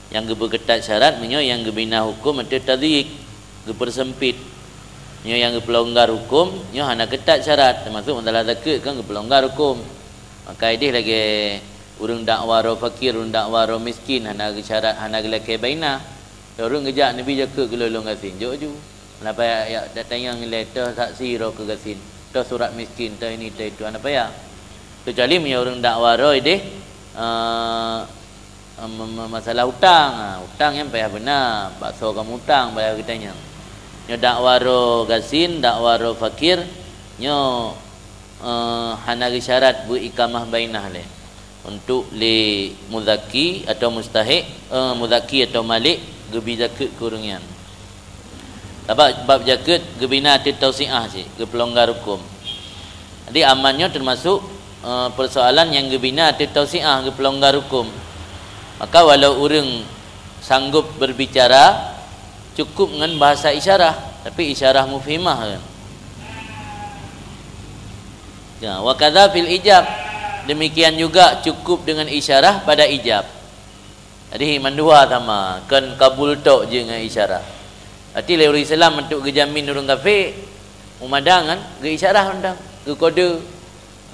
Nyang geupeuketat syarat meunyoe nyang geubina huköm ateueh tadyiq, geupeuseumpit. Meunyoe nyang geupeulonggar huköm nyoe hana keutat syarat, teumasok masalah zakeuet kan geupeulonggar huköm. Maka ideh lagée ureuëng dakwa droe fakir, ureuëng dakwa droe miskin, hana geusyarat, hana geulakée bainah. Ureuëng geujak neubi zakeuet keu lôn gasien, jok ju. Napa ya, ya, datang nyang ilée toh saksi droe keu gasien, toh surat miskin, toh ini, toh itu, hana payah. Kecuali meunyoe ureuëng dakwa droe ideh, eh, Em, em, em, masalah utang, ha, utang nyan payah beuna, baksoe kamoe utang bayar geutanyoe. Nyoe dakwa droe gasien, dakwa droe fakir, nyoe, eh, hana geusyarat beu ikamah bainah lé. Untuk lé muzaki atau mustahiq, eh, muzaki atau malik geubi zakeuet keu ureuëng nyan. Sabab bab jakeuet geubina ateueh tausiah cit, geupeulonggar huköm. Jadi aman nyoe teumasok, eh, peusoalan nyang geubina ateueh tausiah, geupeulonggar huköm. Maka walau ureuëng sanggob berbicara, cukup ngon bahasa isyarah, tapi isyarah mufhimah kan. Ya, wa kadza fil ijab, demikian juga cukup dengan isyarah pada ijab. Jadi mandua sama, kon kabul tok jeuet ngon isyarah. Berarti lé ureuëng Islam untuk geujamin ureuëng kafé, meumada ngon geuisyarah mantong, geukode.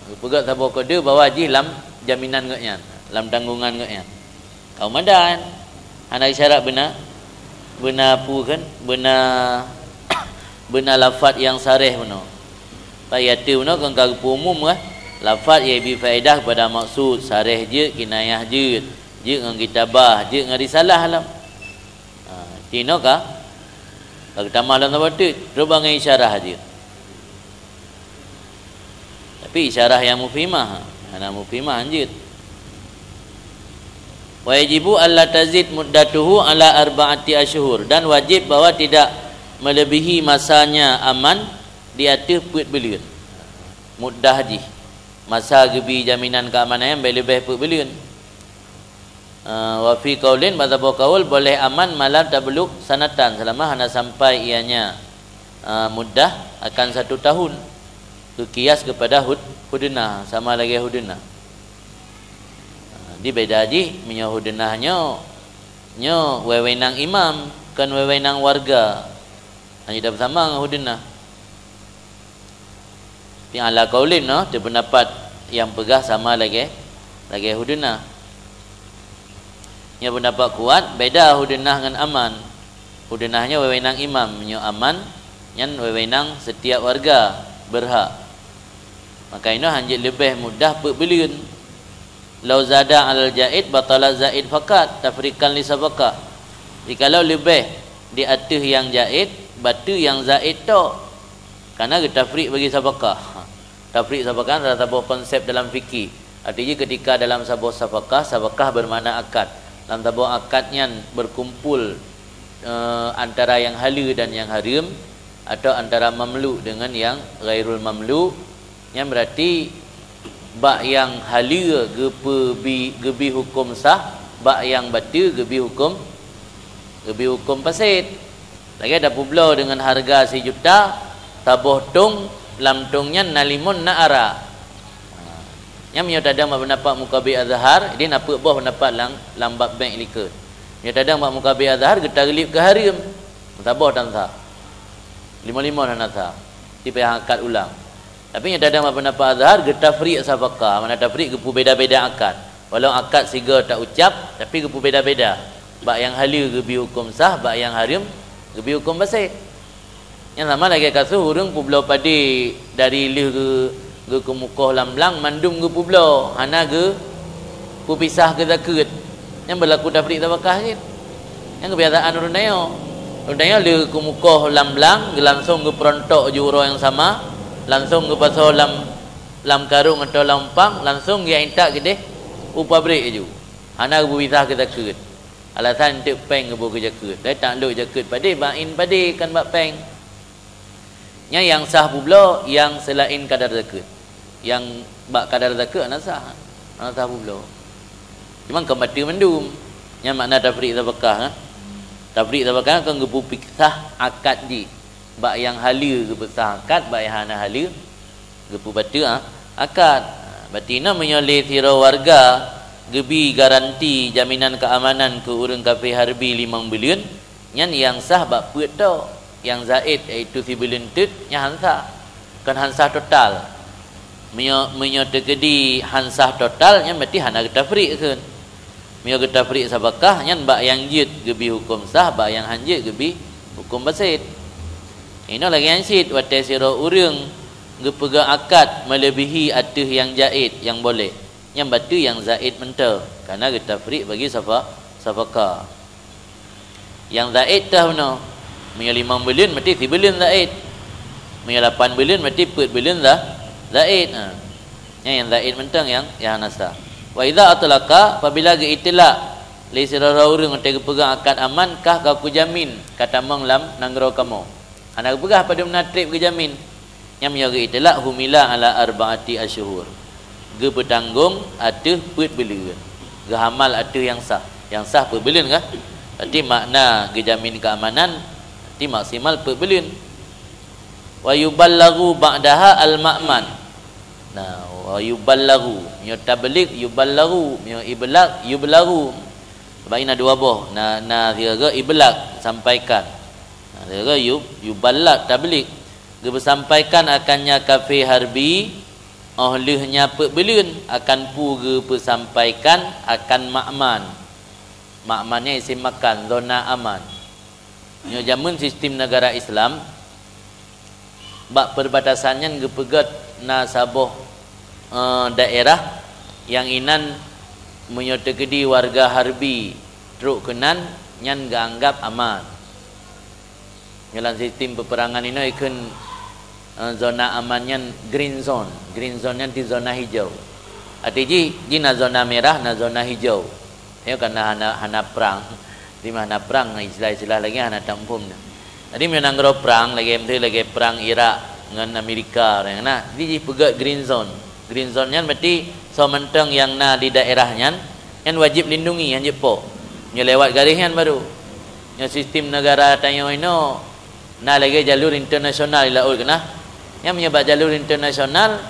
Geupeugah saboh kode bahwa jih lam jaminan geuh nyan, lam tanggungan geuh nyan. Ka meumada kan? Hana isyarah beuna, beuna peue kan? Beuna, beuna lafaz nyang sareh bunoe. Pak ya teu bunoe kon ka geupeu umum kan? Lafaz nyang ibi faedah kepada maksud, sareh jeuet, kinayah jeuet. Jeuet ngon kitabah, jeuet ngon risalah lom. Ha, tinoe ka, ka geutamah lom saboh teuk, rubah ngon isyarah jeuet. Tapi isyarah nyang mufhimah, hana mufhimah hanjeuet. Wa yajibu alla tazid muddatuhu ala arba'ati asyhur, dan wajib bahwa tidak melebihi masanya aman di ateueh peuet buleuen. Muddah jih, masa geubi jaminan keamanan nyan bèk leubeh peuet buleuen. Eh, wa fi qaulin, bak saboh kaul, boleh aman malam tabluk sanatan, selama hana sampai ianya, eh, muddah akan satu tahun, keu kias kepada hud-, hudnah, sama lagèe hudnah. Eh, di beda jih, meunyoe hudnah nyoe, nyoe wewenang imam, kon wewenang warga. Hana jeuet beusama ngon hudnah. Tapi ala qaulin noh, teupeundapat nyang peugah sama lagèe, lagèe hudnah. Nyoe peundapat kuat, beda hudnah ngon aman. Hudnah nyoe wewenang imam, nyoe aman nyan wewenang setiap warga berhak. Maka inoe hanjeuet leubeh muddah peuet buleuen. Lau zada alal jaid, batala zaid fakat, tafrikan li safakah. Jikalau leubeh di ateueh nyang jaid, bateue nyang zaid tok. Karena geutafrik bagi safakah. Tafrik safakah adalah saboh konsep dalam fikih. Artinya ketika dalam saboh safakah, safakah bermakna akad. Dalam saboh akad nyan berkumpul, eh, antara nyang haleue dan nyang hareuem, atau antara mamluk dengan nyang ghairul mamluk, nyan berarti bak nyang haleue geupeubi-, geubi huköm sah, bak nyang bateue geubi huköm, geubi huköm fasid. Lagèe tapeubloe deungon hareuga sijuta, saboh tong, lam tong nyan na limon na arak. Ha. Nyan meunyoe tadong bak peundapat Muqabil Azhar, jadi na peuet boh peundapat lam, lam bab bèk likot. Meunyoe tadong bak Muqabil Azhar, geutaglib keu hareuem. Saboh tan sah. Limon-limon hana sah. Sipayah akad ulang. Tapi nyang tadong bak peundapat Azhar, geutafrik safakah, makna tafrik geupeubeda-beda akad. Walau akad sigoe taucab, tapi geupeubeda-beda. Bak nyang haleue geubi huköm sah, bak nyang hareuem geubi huköm fasid. Nyan sama lagèe kasus ureueng peubloe padé dari lheueh geu-, geukeumukoh lam blang mandum geupeubloe, hana geupeupisah keu zakeuet. Nyan beulaku tafrik safakah cit. Nyan keubiasaan ureueng tanyoe. Ureueng tanyoe lheueh keumukoh lam blang, langsong geupeurontok ju uroe nyang sama, langsong geupasoe lam, lam karông atawa lam umpang, langsong geujak intat keudeh u pabrik laju. Hana geupeupisah keu zakeuet. Alasan eunteuk péng geuboh keu zakeuet. Tapi taklok zakeuet padé, bak in padé, kon bak péng. Nyan nyang sah peubloe nyang seulaén kadar zakeuet. Nyang bak kadar zakeuet hana sah. Hana sah peubloe. Cuma kon bateue mandum. Nyan makna tafrik safakah, kan? Tafrik safakah kon geupeupisah akad jih. Bak nyang haleue geupeusah akad, bak nyang hana haleue geupeubeuteue, ah, akad. Berarti na meunyoe lé sidroe warga geubi garanti jaminan keamanan keu ureueng kafé harbi limong buleuen, nyan nyang sah bak peuet tok. Nyang zaid, yaitu sibuleuen teut, nyan han sah. Kon han sah total. Meunyoe, meunyoe teukeudi han sah total, nyan berarti hana geutafrik kheun. Meunyoe geutafrik safakah, nyan bak nyang jeuet geubi huköm sah, bak nyang han jeuet geubi huköm fasid. Inoe lagèe nyan cit, watèe sidroe ureueng geupeugah akad meuleubèhi ateueh nyang zaid, nyang boleh. Nyan bateue nyang zaid mantong, karena geutafrik bagi safa-, safakah. Nyang zaid teuh bunoe. Meunyoe limong buleuen, berarti sibuleuen zaid. Meunyoe lapan buleuen, berarti peuet buleuen za-, zaid. Ha. Nyan nyang zaid mantong nyang, nyang hana sah. Wa idza atlaqa, apabila geuitlak lé sidroe ureueng watèe geupeugah akad aman, kah ka kujamin ka tamong lam nanggroe kamoe. Hana geupeugah padum na trép geujamin. Nyan meunyoe geuitlak, humila ala arba'ati asyhur. Geupeutanggong ateueh peuet buleuen. Geuhamal ateueh nyang sah. Nyang sah peuet buleuen kah? Berarti makna geujamin keamanan, berarti maksimal peuet buleuen. Wa yuballighu ba'daha al-ma'man. Nah, wa yuballighu. Meunyoe tabligh, yuballighu. Meunyoe iblagh, yublaghu. Sabab na dua boh. Na, na sigoe iblagh, sampaikan. Nah, sigoe yu-, yuballigh, tabligh. Geupeusampaikan akan nyan kafé harbi, óh lheueh nyan peuet buleuen, akan peue geupeusampaikan, akan ma'man. Ma'man nyan isim makan, zona aman. Nyoe jameun sistem negara Islam, bak perbatasan nyan geupeugöt na saboh, eh, daerah nyang inan meunyoe teukeudi warga harbi trok keunan, nyan geuanggab aman. Nyoe lam sistem peperangan inoe ikheun Eh, zona aman nyan green zone. Green zone nyan di zona hijau. Arti jih, jih na zona merah, na zona hijau. Nyoe kana hana, hana prang. Di mana prang, istilah-istilah lagée hana tamuphom na. Jadi meunyoe nanggroe prang, lagée miseue lagée prang Irak ngon Amerika, nyang na, di jih peugét green zone. Green zone nyan berarti soe mantong nyang na di daerah nyan, nyan wajéb lindungi, nyan jeuet po. Nyoe lewat garéh nyan baru. Nyoe sistem negara tanyoe inoe na lagée jalur internasional di laôt keunan. Nyan meunyoe bak jalur internasional,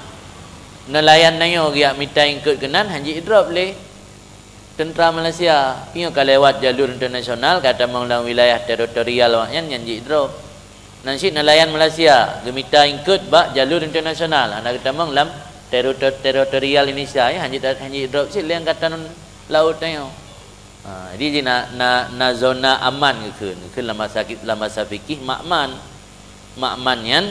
neulayan tanyoe geujak mita eungkôt keunan, hanjeuet idrop lé teuntra Malaysia. Piye ka lewat jalur internasional, ka tamong lam wilayah teritorial awaknyan, nyan jeuet idrop. Nan cit neulayan Malaysia geumita eungkôt bak jalur internasional, hana geutamong lam terito-, teritorial Indonesia, ya, hanjeuet, hanjeuet idrop cit lé angkatan laôt tanyoe. Ha, jadi na, na, na zona aman geukheun. Geukheun lam bahasa, lam bahasa fikih ma'man. Ma'man nyan,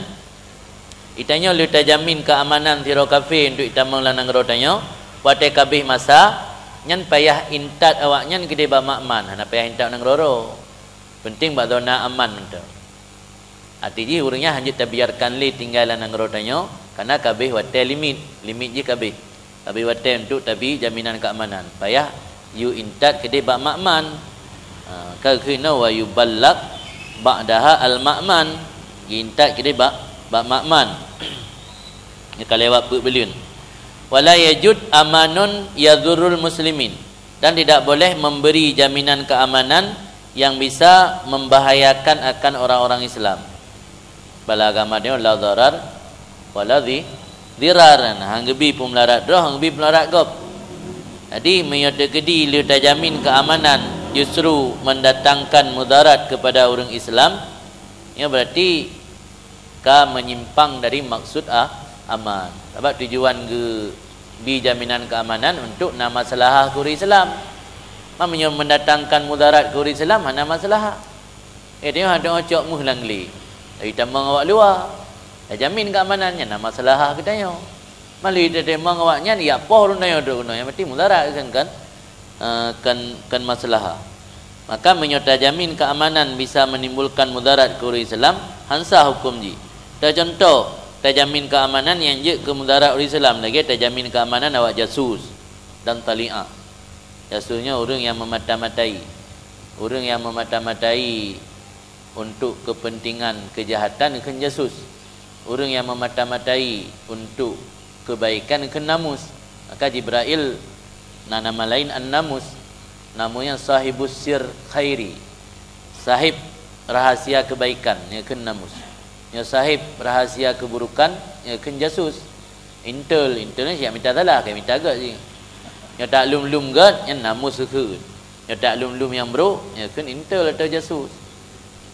geutanyoe le tajamin keamanan sidroe kafé untuk itamong lam nanggroe tanyoe, watée ka abéh masa, nyan payah intat awaknyan keudeh bak ma'man, hana payah intat nanggroe. Penting bak zona aman mantong. Arti jih ureuëng nyan hanjeuet tabiarkan lé tinggai lam nanggroe tanyoe, karena ka abéh watée limit, limit jih ka abéh. Ka abéh watée untuk tabi jaminan keamanan. Payah yue intat keudeh bak ma'man. Ha, ka geukheun inoe wa yuballag ba'daha al-ma'man. Geuintat keudeh bak, bak ma'man. Nyoe ka lewat peuet buleuen. Wala yajuz amanun yadhurrul muslimin. Dan tidak boleh memberi jaminan keamanan yang bisa membahayakan akan orang-orang Islam. Bala agama nyoe la dharar wala dhi-, dhirar. Nah, han geubi peumularat droe, han geubi peumularat gob. Jadi, meunyoe teukeudi le tajamin keamanan justru mendatangkan mudarat kepada ureuëng Islam, nyoe berarti ka menyimpang dari maksud a-, aman. Sabab tujuan geubi jaminan keamanan untuk na maslahah keu ureuëng Islam. Ma meunyoe mendatangkan mudarat keu ureuëng Islam, hana maslahah. Eh, tanyoe hana cok meuh lam glé. Tapi tamong awak luwa. Tajamin keamanan nyan na maslahah geutanyoe. Malah tatamong awaknyan, ya poh ureuëng tanyoe droe keunoe, nyang penting mudarat kan, kan, eh, kan, kan maslahah. Maka meunyoe tajamin keamanan bisa menimbulkan mudarat keu ureuëng Islam, han sah huköm jih. Teucontoh, tajamin keamanan nyang jeuet keu mudarat ureuëng Islam lagée tajamin keamanan awak jasus dan taliah. Jasus nyoe ureuëng nyang meumata-matai. Ureuëng nyang meumata-matai untuk kepentingan kejahatan kheun jasus. Ureuëng nyang meumata-matai untuk kebaikan kheun namus. Maka Jibrail na nama lain An-Namus. Namus nyan sahibus sir khairi. Sahib rahasia kebaikan, nyan kheun namus. Nyoe sahib rahasia keburukan, nyan kheun jasus. Intel, intel nyan siap mita salah, ka mita gét jih. Nyoe tak lum-lum gét, nyan namus kheun. Nyoe tak lum-lum nyang brok, nyan kheun intel atau jasus.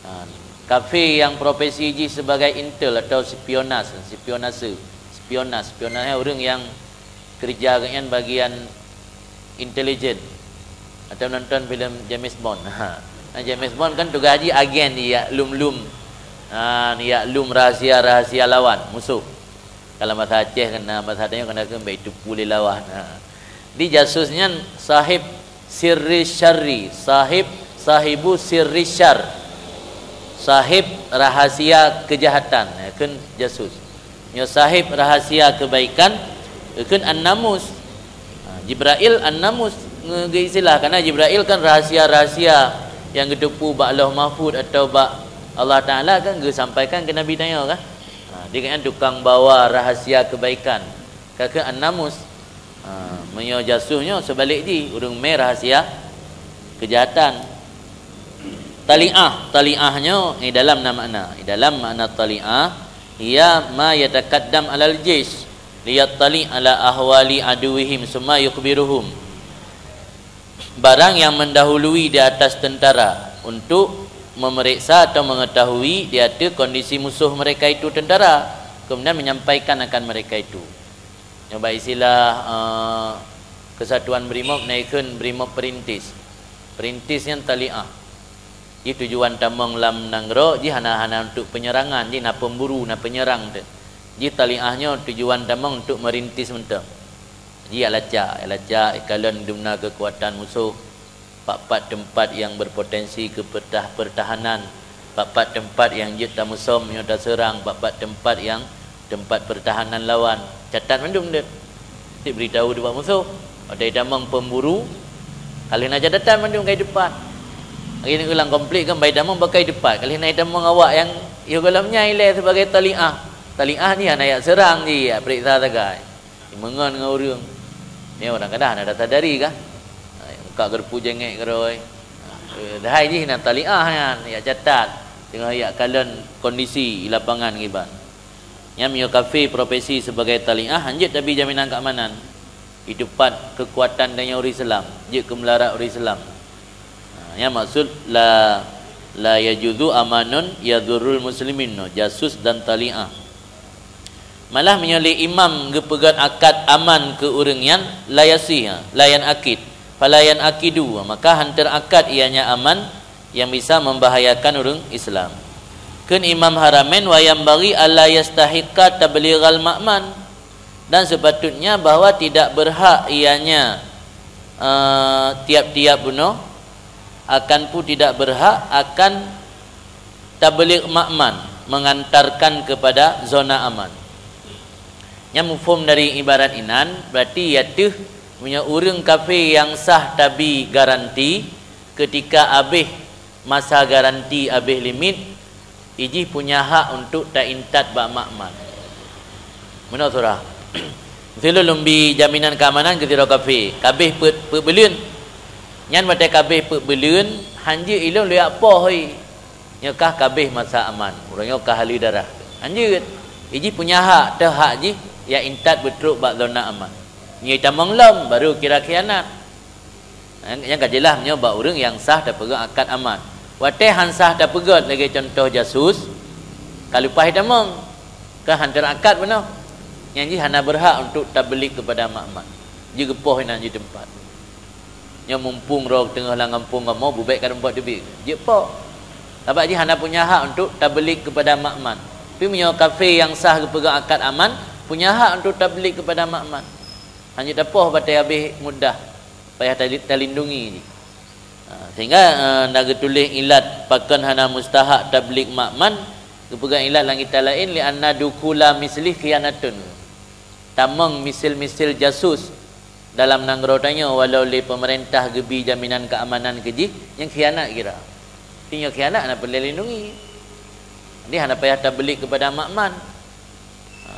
Ha, kafé nyang profesi jih sebagai intel atau spionas, spionase, spionas, spionas nyan ureuëng nyang keureuja geuhnyan bagian intelijen atau nonton filem James Bond. Ha. Nah, James Bond kan tugaih jih agen, ya lum-lum. Ha, ya lum rahasia-rahasia lawan, musoh. Kalau bahasa Aceh kan, nah, bahasa tanyoe kan kheun bak itu pulé lawan. Ha. Di jasus nyan sahib sirri syarri, sahib, sahibu sirri syar. Sahib rahasia kejahatan, ya, kheun jasus. Nyoe sahib rahasia kebaikan, kheun an-namus. Ha, Jibrail an-namus nge-, geuistilah, karena Jibrail kan rahasia-rahasia nyang geuteupeue bak Lauh Mahfuz atau bak Allah Taala kan geusampaikan keu Nabi tanyoe kan. Ha, dia kan tukang bawa rahasia kebaikan. Ka kheun an-namus. Ha, meunyoe jasus nyoe seubalik jih, ureuëng mé rahasia kejahatan. Taliah, taliah nyoe, eh, dalam na makna. Eh, dalam makna taliah, hiya ma yataqaddam alal jaish, liyattali ala ahwali aduwwihim, summa yukhbiruhum. Barang yang mendahului di atas tentara untuk memeriksa atau mengetahui di ateueh kondisi musuh mereka itu tentara, kemudian menyampaikan akan mereka itu. Nyoe bak istilah, eh, kesatuan brimob na ikheun brimob perintis. Perintis nyan taliah. Jih tujuan tamong lam nanggroe jih hana, hana untuk penyerangan, jih na pemburu, na penyerang teuh. Jih taliah nyoe tujuan tamong untuk merintis mantong. Jih jak lacak, jak lacak, ikalon di mana kekuatan musuh, pat-pat teumpat nyang berpotensi keu pertah-, pertahanan, Pat-pat teumpat nyang jeuet tamusom nyoe taseurang, pat-pat teumpat nyang teumpat peurtahanan lawan. Catat mandum deuh. Cit beuritahu ubak musoh. Watèe tamong pemburu, ka lheueh na catatan mandum ka iteupat. Lagèe nyan lam konflik kan, bak itamong bak ka iteupat. Ka lheueh na itamong awak nyang yoh gohlom nyan ilèe sibagai tali'ah. Tali'ah nyan hana jak seurang jih, jak peuriksa sagai. Imeungon ngon ureueng. Nyoe ureueng kadang hana tasadari kah? Ha, muka geureupu jengek keudroe. Ha, eh, padahai jih na tali'ah nyan, jak catat. Teungoh jak kalon kondisi di lapangan kiban. Nyan meunyoe kafé profesi sibagai tali'ah, hanjeuet tabi jaminan keamanan. Iteupat keukuatan tanyoe ureueng Islam, jeuet keu meularat ureueng Islam. Ha, nyan maksud la, la yajuzu amanun yadhurrul muslimin, jasus dan tali'ah. Malah meunyoe lé imam geupeugöt akad aman keu ureueng nyan, la yasih, la yanakid, fala yanakidu, maka han teurakad ianya aman nyang bisa membahayakan ureueng Islam. Kheun Imam Haramain, "Wa yanbaghi alla yastahiqqa tablighal ma'man," dan sepatutnya bahwa tidak berhak ianya, eh, tiap-tiap bunoe akan pu tidak berhak akan tabligh ma'man, mengantarkan kepada zona aman. Nyan muphom dari ibarat inan, berarti ya teuh meunyoe ureueng kafé nyang sah tabi garanti, ketika abéh masa garanti, abéh limit, ijih punya hak untuk taintat bak ma'man. Meunoe surah. Meusilon lôn bi jaminan keamanan keu sidroe kafé, kabéh peuet, peuet buleuen. Nyan watèe kabéh peuet buleuen, hanjeuet ilôn lôn jak poh, hei. Nyoe kah kabéh masa aman, uroe nyoe kah haleue darah. Hanjeuet. Ijih punya hak, teuh hak jih, jak intat beutrok bak zona aman. Nyoe itamong lom, baru kira khianat. Nyang, nyang ka jeulaih meunyoe bak ureueng nyang sah tapeugöt akad aman. Watèe han sah tapeugöt lagèe cuntoh jasus, ka leupah itamong, ka han teurakad bunoe. Nyan jih hana berhak untuk tabligh kepada ma'man. Jeuet geupoh inan jih teumpat. Nyoe mumpung droe teungoh lam gampông kamoe, bubèk ka teumpat teubiet. Jeuet poh. Sabab jih hana punya hak untuk tabligh kepada ma'man. Tapi meunyoe kafé nyang sah geupeugöt akad aman, punya hak untuk tabligh kepada ma'man. Hanjeuet tapoh watèe abéh muddah. Payah tali-, talindungi jih. Ha, sehingga, eh, na geutuléh ilat pakon hana mustahak tabligh ma'man, geupeugah ilat lam kitab laén, "Li anna dukhula mislih khianatun." Tamong misil-misil jasus dalam nanggroe tanyoe walau lé peumeurintah geubi jaminan keamanan keu jih, nyan khianat kira. Tanyoe khianat hana peureulèe lindungi. Jadi hana payah tabligh kepada ma'man. Ha.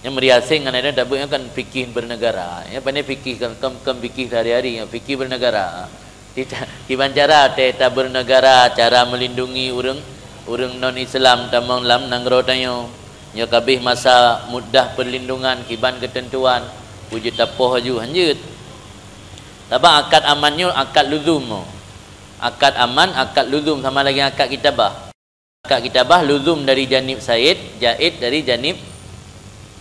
Nyang meuriaseng ngon ada tabeuet nyan kan fikih bernegara. Nyan pandai fikih kan, kan, kan fikih sehari-hari, nyan fikih bernegara. Kita, kiban cara teuh tabernegara, cara melindungi ureueng, ureueng non-Islam tamong lam nanggroe tanyoe. Nyoe kabéh masa muddah perlindungan, kiban keuteuntuan, peue jeuet tapoh laju, hanjeuet. Sabab akad aman nyoe akad luzum. Akad aman, akad luzum sama lagèe akad kitabah. Akad kitabah luzum dari janib said, jaid dari janib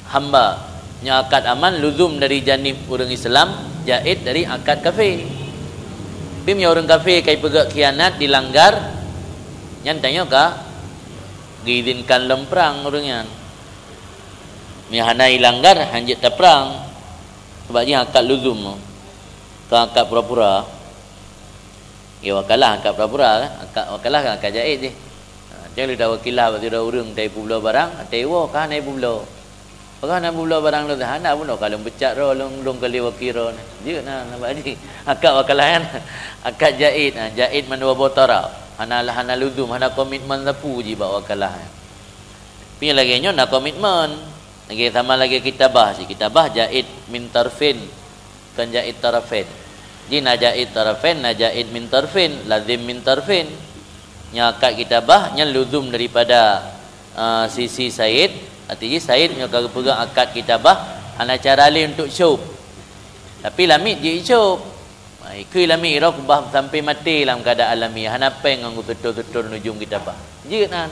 hamba. Nyoe akad aman luzum dari janib ureueng Islam, jaid dari akad kafé. Tapi meunyoe ureueng kafé ka ipeugöt khianat, dilanggar, nyan tanyoe ka geuizinkan lom prang ureueng nyan. Meunyoe hana ilanggar, hanjeuet taprang. Sabab jih akad luzum, kon akad pura-pura. Ya, wakalah akad pura-pura, kan? Akad wakalah kan akad jaid jih. Ha, jangan leuda wakilah bak sidroe ureueng, teupeubloe barang, teuwoe ka hana ipeubloe. Pakon hana ipeubloe barang lôn, hana bunoe ka lôn peucat droe, lôn, lôn ka lheueh wakil droe. Jeuet na, na bak jih. Akad wakalah nyan. Akad jaid, ha, jaid mandua boh taraf. Hana, hana luzum, hana komitmen sapeue jih bak wakalah nyan. Tapi lagèe nyoe na komitmen. Lagèe sama lagèe kitabah jih. Kitabah jaid min tarfin. Kon jaid tarafain. Jih na jaid tarafain, na jaid min tarfin, lazim min tarfin. Nyoe akad kitabah nyan luzum daripada, eh, sisi said, arti jih said nyoe ka geupeugah akad kitabah hana cara lé untuk syub. Tapi lamiet jih syub. Ha, ikheun lamiet droe keubah sampai maté lam keuadaan lamiet, hana péng ngon geuseutôt-seutôt ujong kitabah. Jeuet nan.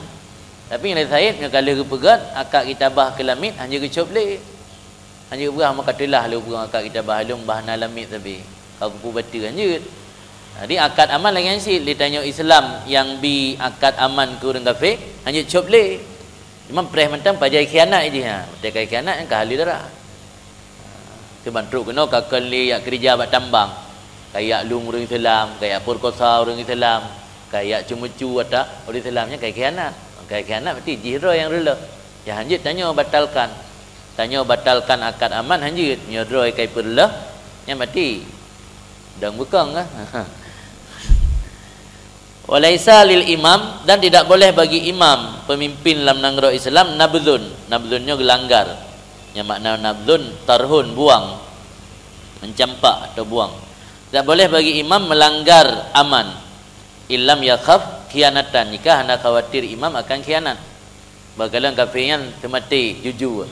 Tapi lé said nyoe ka lheueh geupeugöt akad kitabah keu lamiet, hanjeuet geusyub lé. Hanjeuet peugah meuka teulah lôn peugah akad kitabah lôn bah na lamiet sabe. Ka kupeue bateue hanjeuet. Jadi akad aman lagèe nyan cit, lé tanyoe Islam nyang bi akad aman keu ureueng kafé, hanjeuet cop lé. Cuma preh mantong pajan khianat jih, ha. Watèe ka khianat nyan ka haleue darah. Seuban trok keunoe ka kon lé jak keurija bak tambang. Ka jak lheueng ureueng Islam, ka jak peurkosa ureueng Islam. Kayak ceumeucue ata ureuëng Islam nyan kai khianat. Kai khianat berarti jih droe nyang reuloh. Ya hanjeuet tanyoe batalkan. Tanyoe batalkan akad aman hanjeuet, nyoe droe kai peureuloh, nyan berarti dong beukong kah? Walaisa lil imam, dan tidak boleh bagi imam, pemimpin lam nanggroe Islam, nabzun. Nabzun nyoe geulanggar. Nyang makna nabzun, tarhun, buang. Mencampak atau buang. Tidak boleh bagi imam melanggar aman. Illam yakhaf khianatan, jika hana khawatir imam akan khianat. Bak kalon kafé nyan teumaté jujur.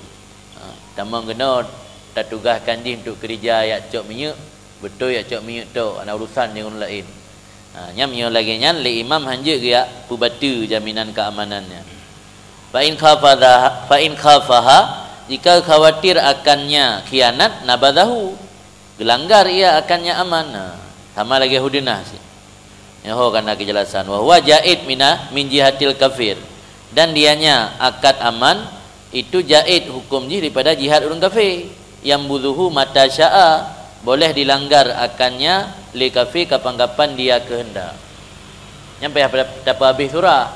Ha, tamong keunoe tatugaskan jih untuk keurija jak cok minyeuk, beutôi jak cok minyeuk tok, hana urusan ngon ureuëng laén. Ha, nyan meunyoe lagée nyan lé imam hanjeuet geujak peubateue jaminan keamanan nyan. Fa in khafaha, fa in khafaha, jika khawatir akannya khianat, nabadahu, geulanggar ia akannya aman. Ha, sama lagée hudinah cit. Nyoe ho ka na keujelasan. Wa huwa jaid mina min jihatil kafir. Dan dianya akad aman itu jaid hukum jih daripada jihat ureuëng kafé. Yambudhuhu mata syaa, boleh dilanggar akannya lé kafé kapan-kapan dia kehendak. Nyan payah tapeuhabéh surah.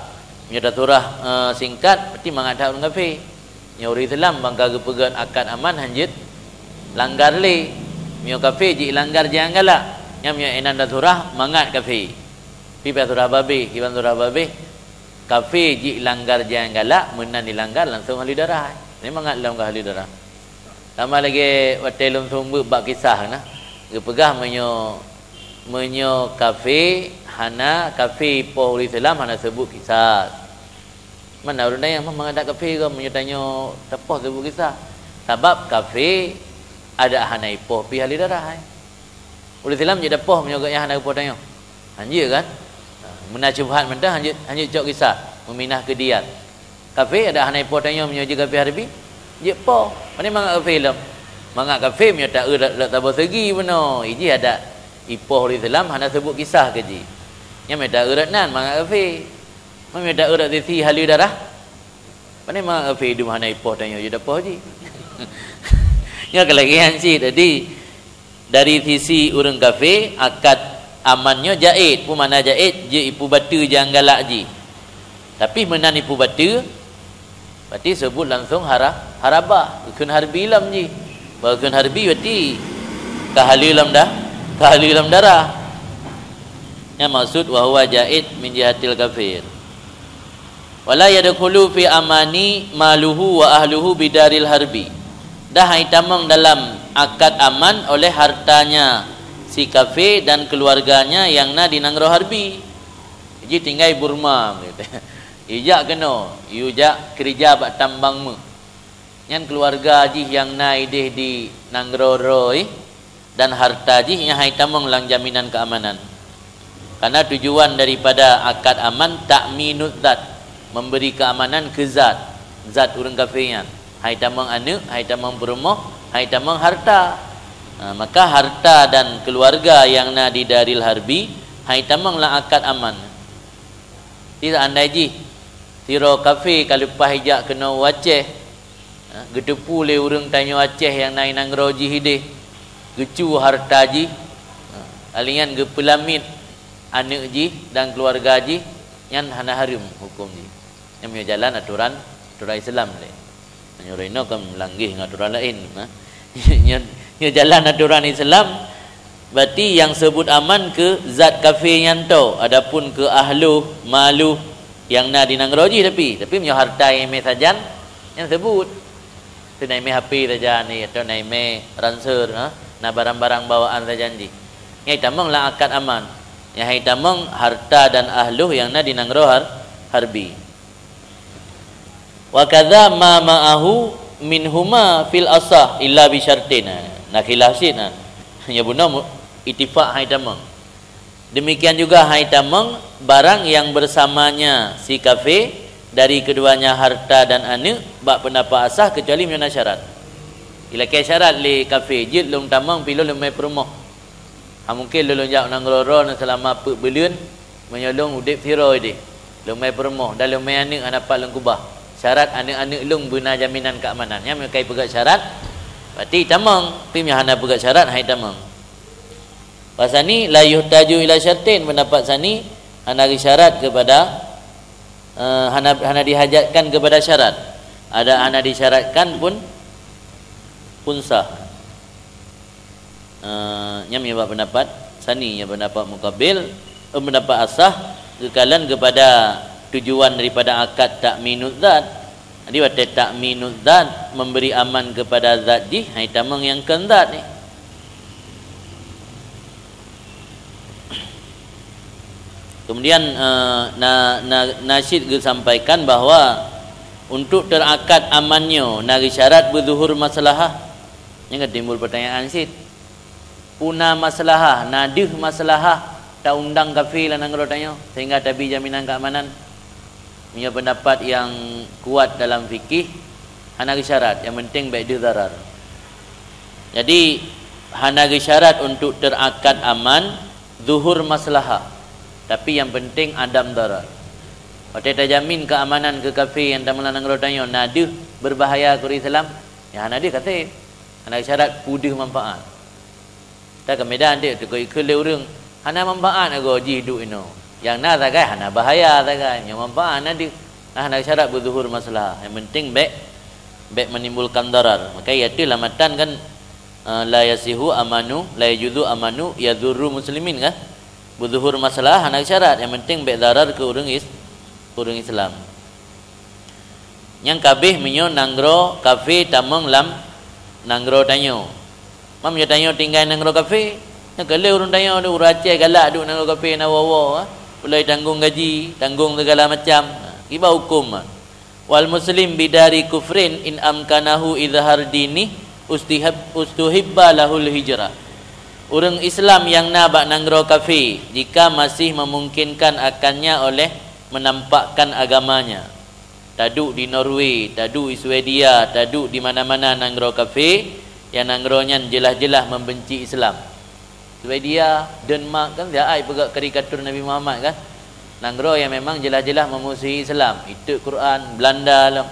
Meunyoe tasurah, eh, singkat, berarti mangat that ureuëng kafé. Nyoe ureuëng Islam bangka geupeugét akad aman hanjeuet langgar lé. Meunyoe kafé jilanggar jangan galak. Nyan meunyoe inan tasurah mangat kafé. Pi payah surah babeh, kiban surah babeh. Kafé jilanggar jangan galak, meunan dilanggar langsung ahli darah. Ni mangat lom ka ahli darah. Sama lagée watée lôn seumeubeuet bak kisah na. Geupeugah meunyoe, meunyoe kafé hana, kafé ipoh ureuëng Islam hana seubut kisah. Mana ureuëng dayah mah mangat that kafé gob meunyoe tanyoe tapoh teubukisah. Sabab kafé adak hana ipoh pih ahli darah, hai. Ureuëng Islam jeuet tapoh meunyoe gobnyan hana geupoh tanyoe. Hanjeuet kan? Ha, meunan syubhat mantong hanjeuet, hanjeuet cok kisah, meuminah keu diyat. Kafé adak hana ipoh tanyoe meunyoe jeuet kafé harbi, jeuet poh. Pane mangat kafé lom. Mangat kafé meunyoe ta-eu rot, rot saboh segi bunoe, ijih adak ipoh ureuëng Islam hana seubut kisah keu jih. Nyan meunyoe ta-eu rot nan mangat kafé. Meunyoe ta-eu rot sisi haleue darah, pane mangat kafé dum hana ipoh tanyoe jeuet tapoh jih. Nyoe keulagihan cit. Jadi, dari sisi ureuëng kafé, akad aman nyoe jaid. Peue makna jaid? Jeuet ipeubateue jangan galak jih. Tapi meunan ipeubateue, berarti seubut langsung hara-, harabah. Geukheun harbi lom jih. Bah geukheun harbi berarti ka haleue lom da-, ka haleue lom darah. Nyan maksud wa huwa jaid min jihatil kafir. Wala yadkhulu fi amani maluhu wa ahluhu bidaril harbi. Dah hai tamong dalam akad aman oleh hartanya si kafé dan keluarganya yang na di nanggroe harbi. Jih tinggai Burma, ijak keunoe, ijak keurija bak tambang méuh. Nyan keuluwarga jih nyang na idéh di nanggroe droe dan hareuta jih nyang hai tamong lam jaminan keuamanan. Karena tujuan daripada akad aman ta'minud zat, memberi keamanan keu zat, zat ureuëng kafé nyan. Hai tamong aneuëk, hai tamong peurumoh, hai tamong hareuta. Ha, maka hareuta dan keuluwarga nyang na di Daril Harbi hai tamong lam akad aman. Di seandai jih sidroe kafé ka leupah ijak keunoe u Aceh, ha, geuteupeue lé ureuëng tanyoe Aceh nyang na i nanggroe jih idéh, geucue hareuta jih, ha, lheueh nyan geupeulamiet aneuëk jih dan keuluwarga jih, nyan hana hareuem huköm jih. Nyan meunyoe jalan atoran, atoran Islam lé. Nyoe rinoe kan meulangeh ngon atoran laén, ha. Nyoe, nyoe jalan atoran Islam, berarti nyang seubut aman keu zat kafé nyan toe, adapun keu ahluh, maluh nyang na di nanggroe jih tapi, tapi meunyoe hareuta nyang imé sajan, nyan seubut. Teu na imé HP sajan ni, atau na imé ransel, ha, na barang-barang bawaan sajan jih. Nyang hai tamong lam akad aman. Nyang hai tamong hareuta dan ahluh nyang na di nanggroe Har-, Harbi. Wa kadza ma ma'ahu minhuma fil asah illa bi syartin. Na khilaf cit na. Nyoe bunoe mu-, ittifaq hai tamong. Demikian juga hai tamong barang yang bersamanya si kafé dari keduanya hareuta dan aneuëk bak peundapat asah keucuali meunyoe na syarat. Ilakée syarat lé kafé, jeuet lôn tamong pih lôn leumé peurumoh. Hana mungken lôn, lôn jak u nanggroe droeneuh seulama peuet buleuen, meunyoe lôn udeb sidroe idéh. Leumé peurumoh dan leumé aneuëk hana pat lôn keubah. Syarat aneuëk-aneuëk lôn beuna jaminan keamanan. Nyan meunyoe ka ipeugét syarat, berarti tamong. Tapi meunyoe hana peugét syarat, hai tamong. Pasani la yuhtaju ila syartin, peundapat sani, Hana geusyarat kepada, eh, hana, hana dihajatkan kepada syarat. Ada hana disyaratkan pun, pun sah. Eh, nyan meunyoe bak pendapat sani, nyan pendapat mukabil, eh, pendapat asah, geukalon kepada tujuan daripada akad takminud zat. Jadi watée takminud zat, memberi aman kepada zat jih, hai tamong nyang kon zat nyan. Kemudian, eh, na, na, na cit geusampaikan bahwa untuk teurakad aman nyoe na geusyarat beuzuhur maslahah. Nyan ka timbul pertanyaan cit. Peue na maslahah, na deuh maslahah taundang kafé lam nanggroe tanyoe sehingga tabi jaminan keamanan? Meunyoe pendapat nyang kuat dalam fikih, hana geusyarat, nyang penting bék deuh darar. Jadi, hana geusyarat untuk teurakad aman, zuhur maslahah. Tapi nyang penting adam darar. Watée tajamin keamanan keu kafé nyang tamong lam nanggroe tanyoe, na deuh berbahaya keu ureuëng Islam, nyan hana deuh ka sép. Hana geusyarat peue deuh manfaat. Takheun beda deuh, takheun ikheun lé ureuëng, hana manfaat agoe jih duek inoe. Nyang na sagai hana bahaya sagai, nyang manfaat na deuh. Nah, hana geusyarat beuzuhur maslahah. Nyang penting bék, bék menimbulkan darar. Maka iaitu lam matan kan, eh, la yasihu amanu, la yajuzu amanu yadurru muslimin kan? Beuzuhur maslahah hana geusyarat, nyang penting bék darar keu ureuëng is-, ureuëng Islam. Nyang kabeh meunyoe nanggroe kafé tamong lam nanggroe tanyoe. Mam nyoe tanyoe tinggai nanggroe kafé, nyoe keu lheueh ureuëng tanyoe, ureuëng Aceh galak duek nanggroe kafé na woe-woe, ah. Pulai tanggong gaji, tanggong segala macam. Kiban huköm, ah. Wal muslim bidari kufrin in amkanahu izhar dini ustihab-, ustuhibba lahul hijrah. Ureuëng Islam nyang na bak nanggroe kafé, jika masih memungkinkan akannya oleh menampakkan agamanya. Taduek di Norway, taduek di Swedia, taduek di mana-mana nanggroe kafé, nyang nanggroe nyan jeulaih-jeulaih membenci Islam. Swedia, Denmark kan siat ai peugah karikatur Nabi Muhammad kan? Nanggroe nyang memang jeulaih-jeulaih meumusuhi Islam, iteuk Quran, Belanda lom.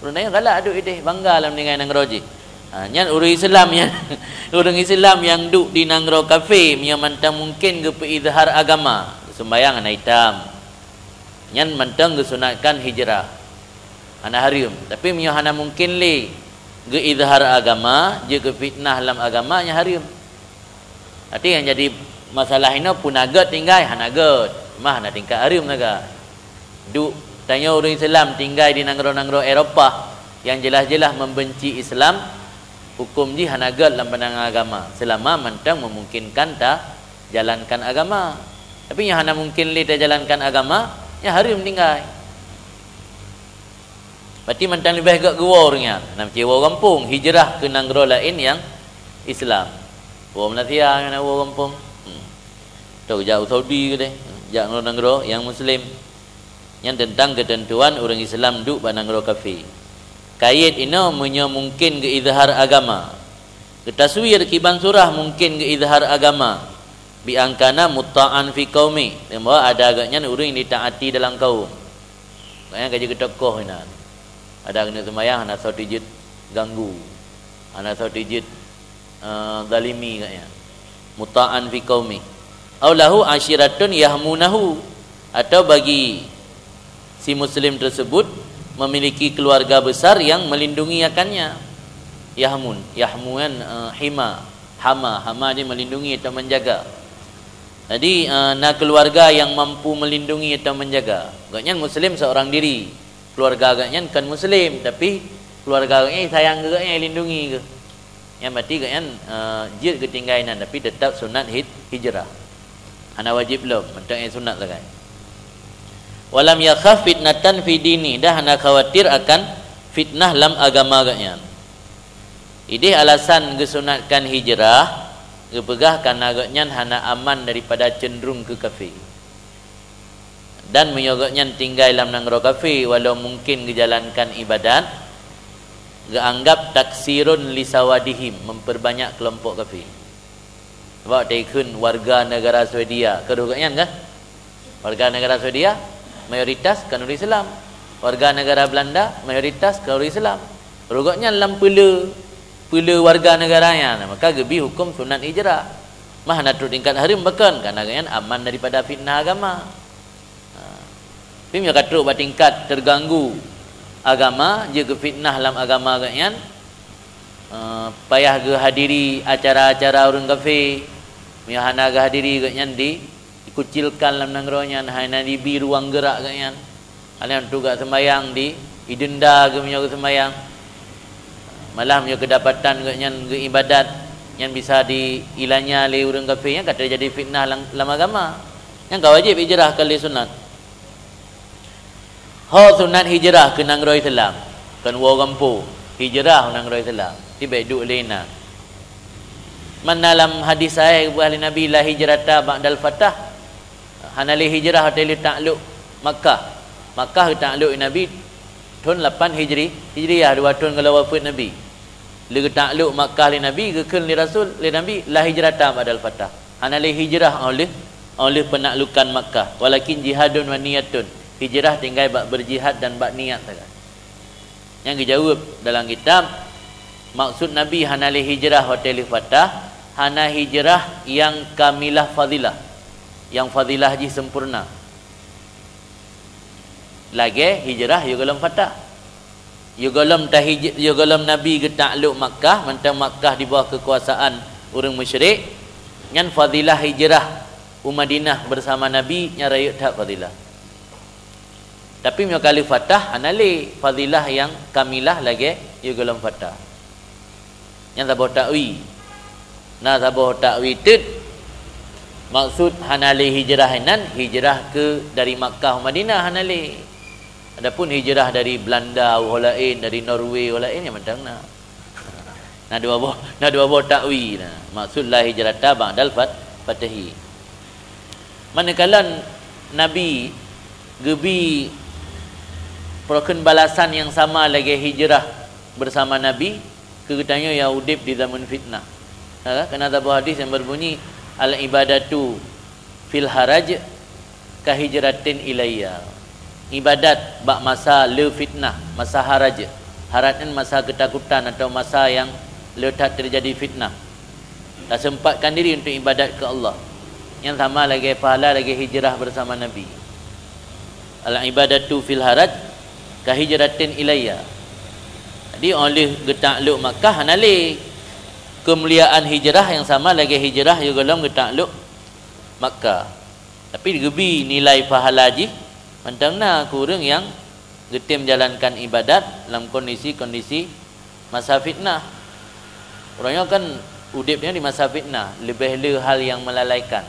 Ureuëng nyan galak duek ideh, bangga lom tinggai nanggroe jih. Ha, nyan ureuëng Islam nyang, ureuëng Islam nyang duek di nanggroe kafé, meunyoe mantong mungkin geupeu izhar agama, sumbayang hana itam. Nyan mantong geusunatkan hijrah. Hana hareuem. Tapi meunyoe hana mungkin lé geu-izhar agama, jeuet keu fitnah lam agama, nyan hareuem. Arti nyang jadi masalah inoe peue na gét tinggai, hana gét. Mah na tingkat hareuem sagai. Duek tanyoe ureuëng Islam tinggai di nanggroe-nanggroe Eropah nyang jeulaih-jeulaih membenci Islam, huköm jih hana gét lam pandangan agama, seulama mantong memungkinkan ta jalankan agama. Tapi nyang hana mungkin lé tajalankan agama, nyan hareuem tinggai. Berarti mantong leubeh gét geuwoe ureuëng nyan, na meucit woe gampông, hijrah keu nanggroe laén nyang Islam. Woe Malaysia ngon woe gampông. Hmm. Atau jak u Saudi keudeh, jak nanggroe-nanggroe nyang muslim. Nyan teuntang keuteuntuan ureuëng Islam duek bak nanggroe kafé. Kayét inoe meunyoe mungken geu-izhar agama. Geutaswir kiban surah mungken geu-izhar agama. Bi an kana mutta'an fi qaumi, bahwa ada gobnyan ureuëng nyang ditaati dalam kaum. Gobnyan ka jeuet keu tokoh inan. Ada keuneuk seumayang hana soe teujeuet ganggu. Hana soe teujeuet eh, zalimi gobnyan. Mutta'an fi qaumi. Au lahu asyiratun yahmunahu, atau bagi si muslim tersebut memiliki keluarga besar yang melindungi akannya. Yahmun, yahmu kan, eh, hima, hama, hama dia melindungi atau menjaga. Jadi, eh, na keluarga yang mampu melindungi atau menjaga. Gobnyan muslim seorang diri. Keluarga gobnyan kon muslim, tapi keluarga gobnyan sayang geu gobnyan, lindungi geu. Nyan berarti gobnyan, eh, jeuet geutinggai nan, tapi teutap sunat hij-, hijrah. Hana wajéb lom, mantong nyang sunat sagai. Walam yakhaf fitnatan fi dini, dan hana khawatir akan fitnah lam agama gobnyan. Ideh alasan geusunatkan hijrah, geupeugah karena gobnyan hana aman daripada cenderung keu kafé. Dan meunyoe gobnyan tinggai lam nanggroe kafé, walau mungken geujalankan ibadat, geuanggab taksirun li sawadihim, memperbanyak kelompok kafé. Sabab taikheun warga negara Swedia, keudroe gobnyan kan? Warga negara Swedia mayoritas kan ureuëng Islam. Warga negara Belanda mayoritas kan ureuëng Islam. Keudroe gobnyan lam peuleu, peuleu warga negara nyan, maka geubi huköm sunat hijrah. Mah hana trok tingkat hareuem, pakon? Karena gobnyan aman daripada fitnah agama. Tapi meunyoe ka trok bak tingkat teuganggu agama, jeuet geufitnah lam agama geuhnyan, eh, payah geuhadiri acara-acara ureuëng kafé, meunyoe hana geuhadiri geuhnyan di, dikucilkan lam nanggroe nyan, hana jibi ruang geurak geuhnyan. Hana untuk gak seumayang di, idenda geuh meunyoe geuseumbayang. Malah meunyoe keudapatan geuhnyan geuibadat, nyan bisa diilanya lé ureuëng kafé, nyan ka teujadi fitnah lam, lam agama. Nyan ka wajéb hijrah keu lhée sunat. Ho sunat hijrah keu nanggroe Islam, kon woe gampông, hijrah u nanggroe Islam, tibék duek lé inan. Mana lam hadis sahih geupeugah lé Nabi, "La hijrata ba'dal fatah." Hana lé hijrah watée lheueh taklok Makkah. Makkah geutaklok lé Nabi thon lapan Hijri, Hijriah, dua thon gohlom wafeuet Nabi. Lheueh geutaklok Makkah lé Nabi, geukheun lé Rasul, lé Nabi, "La hijrata ba'dal fatah." Hana lé hijrah óh lheueh, óh lheueh peunaklukan Makkah. "Walakin jihadun wa niyatun." Hijrah tinggai bak beujihad dan bak niat sagai. Nyang geujaweueb dalam kitab, maksud Nabi hana lé hijrah watée lheueh fatah, hana hijrah nyang kamilah fadilah, nyang fadilah jih sempurna. Lagée hijrah yôh gohlom fatah. Yôh gohlom tahij-, yôh gohlom Nabi geutaklok Makkah, mantong Makkah di bawah keukuasaan ureuëng musyrik, nyan fadilah hijrah u Madinah beusama Nabi nyan rayeuk that fadilah. Tapi meunyoe ka lheueh fatah, hana lé fadilah nyang kamilah lagée yôh gohlom fatah. Nyan saboh takwi. Na saboh takwi teut, maksud hana lé hijrah inan, hijrah keu dari Makkah u Madinah hana lé. Adapun hijrah dari Belanda u ho laén, dari Norway u ho laén, nyan mantong na. Na dua boh, na dua boh takwi na. Maksud la hijrata ba'dal fat-, fathi. Manakala Nabi geubi peureukeun balasan nyang sama lagée hijrah beusama Nabi keu geutanyoe nyang udeb di zaman fitnah. Ha, kan? Keureuna saboh hadis nyang beubunyi, "Al-ibadatu fil haraj kahijratin ilayya." Ibadat bak masa le fitnah, masa haraj. Haraj nyan masa keutakutan atawa masa nyang le that teujadi fitnah. Taseumpatkan diri untuk ibadat keu Allah. Nyan sama lagée pahala lagée hijrah beusama Nabi. "Al-ibadatu fil haraj kahijratin ilayya." Jadi, óh lheueh geutaklok Makkah hana lé keumuliaan hijrah nyang sama lagée hijrah yôh gohlom geutaklok Makkah. Tapi geubi nilai pahala jih mantong na keu ureuëng nyang geutem jalankan ibadat lam kondisi-kondisi masa fitnah. Uroe nyoe kan udeb nyan di masa fitnah, leubeh le hal nyang meulalaikan.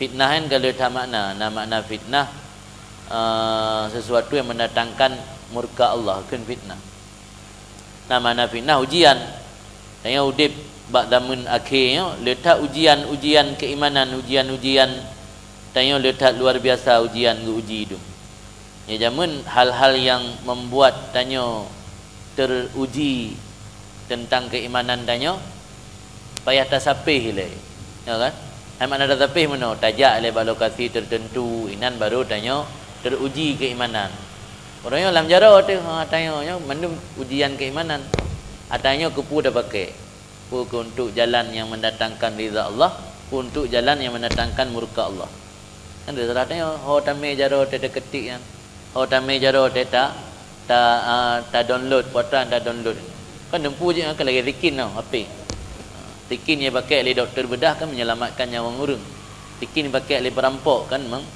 Fitnah nyan ka le that makna, na makna fitnah, eh, sesuatu nyang mendatangkan murka Allah, kheun fitnah. Na makna fitnah ujian. Tanyoe udeb bak zaman akhé nyoe, le that ujian-ujian keimanan, ujian-ujian tanyoe le that luar biasa ujian geuuji dum. Nyoe jameun hal-hal nyang membuat tanyoe teruji teuntang keimanan tanyoe, payah tasapéh ilée, ya kan? Hai makna tasapéh meunoe, tajak ilée bak lokasi teuteuntu, inan baru tanyoe teruji keimanan. Uroe nyoe lam jaroe teuh, ha, tanyoe nyoe mandum ujian keimanan. Ata nyoe keupeue tapaké? Peue keu untuk jalan nyang mendatangkan ridha Allah, peue untuk jalan nyang mendatangkan murka Allah. Kan teuseurah tanyoe, ho tamé jaroe teuh takeutik nyan. Ho tamé jaroe teuh ta, ta, a, ta download, peue ta download. Kan teumpu jih kan lagée sikin nyoe, H P. Sikin nyang pakai lé dokto beudah kan menyelamatkan nyawa ureuëng. Sikin pakai lé perampok kan meng-,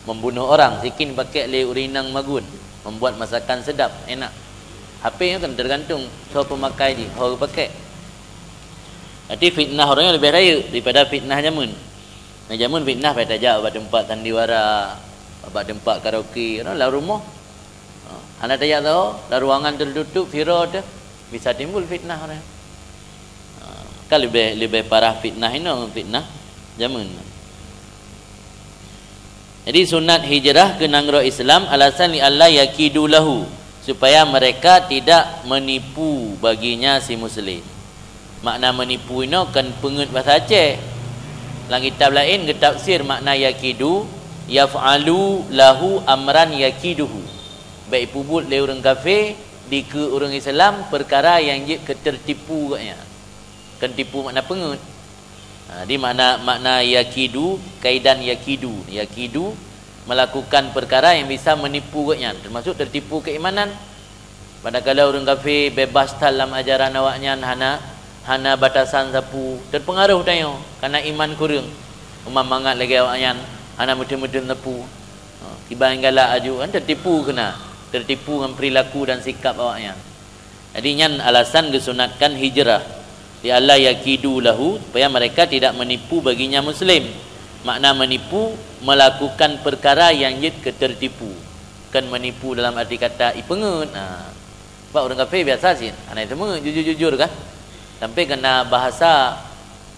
membunuh orang. Sikin pakai lé ureuëng inong magun, membuat masakan sedap, enak. H P nyoe kan tergantung soe pemakai jih, ho geupakai. Jadi fitnah uroe nyoe leubeh rayeuk daripada fitnah jameun. Nah, jameun fitnah payah tajak bak teumpat sandiwara, bak teumpat karaoke, lam rumoh. Ha, hana tajak saho, lam ruangan teututup, sidroe teuh, bisa timbul fitnah uroe nyoe. Ha, kan leubeh, leubeh parah fitnah inoe ngon fitnah jameun. Jadi, sunat hijrah keu nanggroe Islam alasan li'alla yakidu lahu, supaya mereka tidak menipu baginya si muslim. Makna menipu inoe kon peungeuet basa Aceh. Lam kitab laén geutafsir makna yakidu, yaf'alu lahu amran yakiduhu. Bék ipeubuet lé ureuëng kafé dikeue ureuëng Islam peukara nyang jeuet keu teutipu gobnyan. Kon tipu makna peungeuet. Ha, di makna, makna yakidu, kaidan yakidu. Yakidu, melakukan perkara yang bisa menipu gobnyan, termasuk tertipu keimanan. Padahai ureuëng kafé bebas that lam ajaran awaknyan, hana, hana batasan sapeue, terpengaruh tanyoe karena iman kureueng. Uma mangat lagée awaknyan, hana meuteun-meuteun sapeue. Ha, kiban galak aju, kan tertipu keunan, tertipu ngon perilaku dan sikap awaknyan. Jadi nyan alasan geusunatkan hijrah, "Li'alla yakidu lahu," supaya mereka tidak menipu baginya muslim. Makna menipu, melakukan perkara yang jeuet keu tertipu. Bukan menipu dalam arti kata ipeungeut. Ha. Sebab ureuëng kafé biasa cit, hana ipeungeut, jujur-jujur kan. Sampai kena bahasa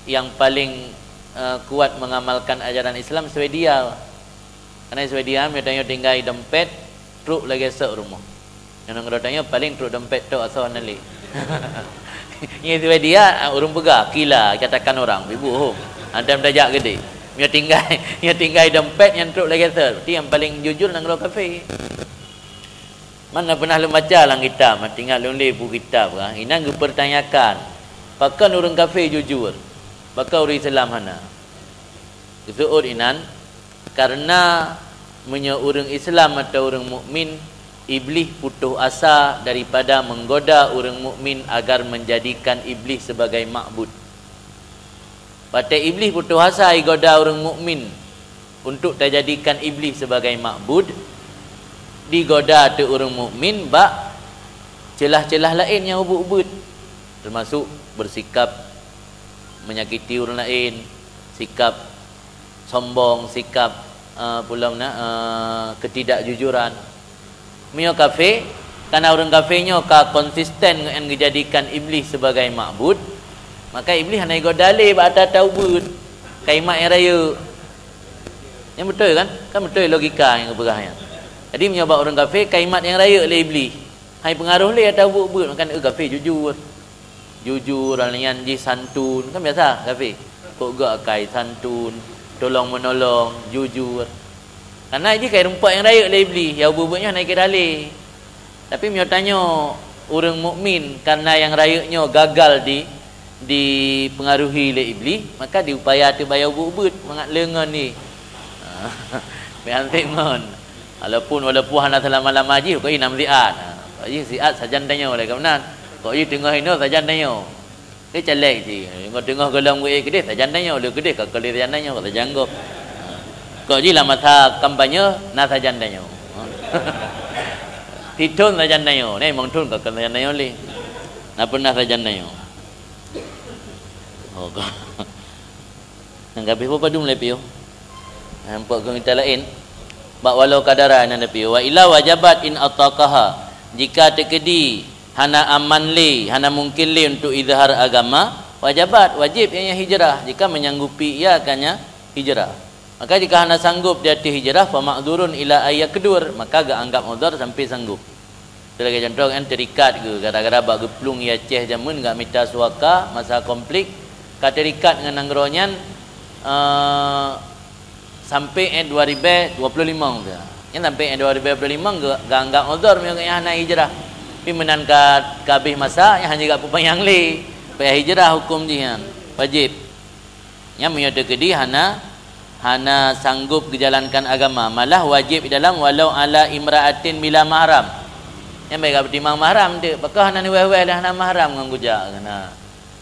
yang paling, eh, kuat mengamalkan ajaran Islam Swedia. Karena Swedia, meunyoe tanyoe tinggai dompet, trok lagée sek rumoh. Nyoe nanggroe tanyoe paling trok dompet tok asoe hana lé. Nyoe Swedia, ah, ureuëng peugah, kila, katakan orang, ibu hom. Ada tajak gede. Nyoe tinggai, nyoe tinggai dompet nyang trok lagée sek. Berarti yang paling jujur nanggroe kafé. Mana pernah lôn baca lam kitab, mati ingat lôn lé bu kitab kan. Inan geupertanyakan, pakon ureuëng kafé jujur, pakon ureuëng Islam hana? Geuseuôt inan, karena meunyoe ureuëng Islam atau ureuëng mukmin, Iblih putôh asa daripada menggoda ureuëng mukmin agar menjadikan Iblih sebagai makbud. Watée Iblih putôh asa igoda ureuëng mukmin untuk tajadikan Iblih sebagai makbud, digoda teuh ureuëng mukmin bak ceulah-ceulah laén nyang ubit-ubit, termasuk bersikap menyakiti ureuëng laén, sikap sombong, sikap, eh, peue lom na, eh, ketidakjujuran. Meunyoe kafé, kana ureuëng kafé nyoe ka konsisten ngon geujadikan Iblih sebagai makbud, maka Iblih hana igoda lé bak ata-ata ubit, ka imat nyang rayeuk. Nyan beutôi kan? Kan beutôi logika nyang geupeugah nyan. Jadi meunyoe bak ureuëng kafé ka imat nyang rayeuk lé Iblih, hana ipeungaruh lé ata ubit-ubit, maka ureuëng kafé jujur. Jujur, awaknyan jih santun. Kan biasa kafé. Kok gak akai santun, tolong menolong, jujur. Karena jih kai rumpok nyang rayeuk lé Iblih, ya ubit-ubit nyoe hana ikira lé. Tapi meunyoe tanyoe ureuëng mukmin karena nyang rayeuk nyoe gagal di, dipengaruhi lé Iblih, maka diupaya teuh baya ubit-ubit mangat leungon jih. Meuhan ngon. Walaupun, walaupun hana seulama-lama jih, kok jih nam siat. Ha, kok jih siat sajan tanyoe lé ka meunan. Kok jih teungoh inoe sajan tanyoe. Ke caleg jih. Teungoh golom geuék keudeh sajan tanyoe, le keudeh ka kali sajan tanyoe, ka sajan gob. Kok jih lam masa kampanye na sajan tanyoe. Sithon sajan tanyoe, na limong thon ka kali sajan tanyoe lé. Na pernah sajan tanyoe. Oh, kok. Nyang ka abéh peue padum lé piôh? Nampak keu mita laén. Bak walau kadara nan piôh. Wa illa wajabat in ataqaha. Jika teukeudi hana aman lé, hana mungkin lé untuk izhar agama, wajabat, wajib ia hijrah. Jika menyanggupi ia akannya hijrah. Maka jika hana sanggup di ateueh hijrah, fa ma'dzurun ila ay yaqdur, maka geuanggap uzur sampai sanggup. Sebagai contoh kan, terikat ke gara-gara bak geuplueng di Aceh jameun gak mita suaka masa konflik, ka terikat ngon nanggroe nyan, eh, sampai eh dua ribu dua puluh lima ke. Nyan sampai eh dua ribu dua puluh lima ge-, geuanggap uzur meunyoe gobnyan hana hijrah. Tapi meunan ka, ka habéh masa, nyan hana gak peupanyang lé. Payah hijrah huköm jih nyan. Wajib. Nyan meunyoe teukeudi hana, hana sanggup geujalankan agama, malah wajib dalam walau ala imra'atin bila mahram. Nyan bèk gak peutimang mahram teuk, pakon hana neuwèh-wèh lé hana mahram ngon kujak keunan.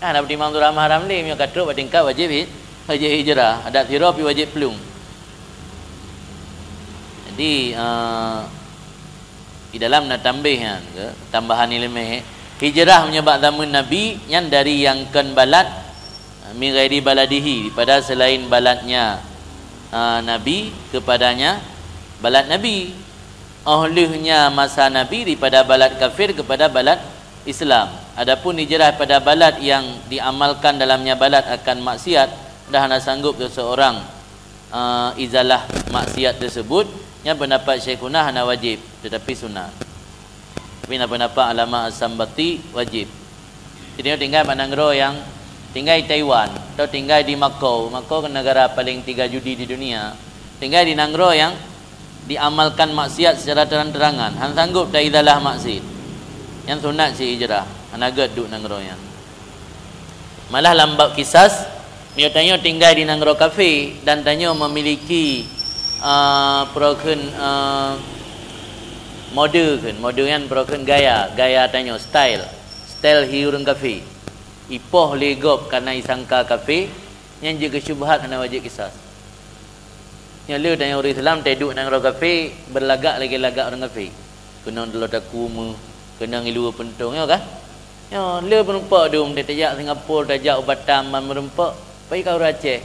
Hana peutimang surah mahram lé, meunyoe ka trok bak tingkat wajib hi-, wajib hijrah, adat sidroe pih wajib plueng. Jadi, eh, di dalam na tambéh nyan ke, tambahan ileumèe, hijrah meunyoe bak zameun Nabi nyan dari nyang kon balat, min ghairi baladihi, daripada selain balatnya, ah, Nabi kepadanya balat Nabi. Óh lheueh nyan masa Nabi daripada balat kafir kepada balat Islam. Adapun hijrah pada balat yang diamalkan dalamnya balat akan maksiat, dah hana sanggup seseorang, ah, izalah maksiat tersebut, nyan pendapat Syaikhuna hana wajib, tetapi sunat. Tapi na pendapat Allama As-Sambati wajib. Jadi, tinggai bak nanggroe nyang tinggai Taiwan atau tinggai di Macau. Macau kan negara paling tiga judi di dunia. Tinggai di nanggroe nyang diamalkan maksiat secara terang-terangan, han sanggup taizalah maksiat. Nyan sunat cit hijrah, hana gét duek nanggroe nyan. Malah lam bab kisas, meunyoe tanyoe tinggai di nanggroe kafé dan tanyoe memiliki Ah, peurokheun, ah, mode kheun, mode nyan peurokheun gaya, gaya tanyoe, style. Style hi ureuëng kafé. Ipoh lé gob kareuna isangka kafé, nyan jeuet keu syubhat hana wajéb kisas. Nyoe le tanyoe ureuëng Islam taduek nanggroe kafé, beulagak lagée lagak ureuëng kafé. Keunong dulo takuma, keunong iluwa puntong, nyoe kan? Nyoe, le meurumpok dum, tajak Singapura, tajak u Batam, ban meurumpok. Pai ka ureuëng Aceh.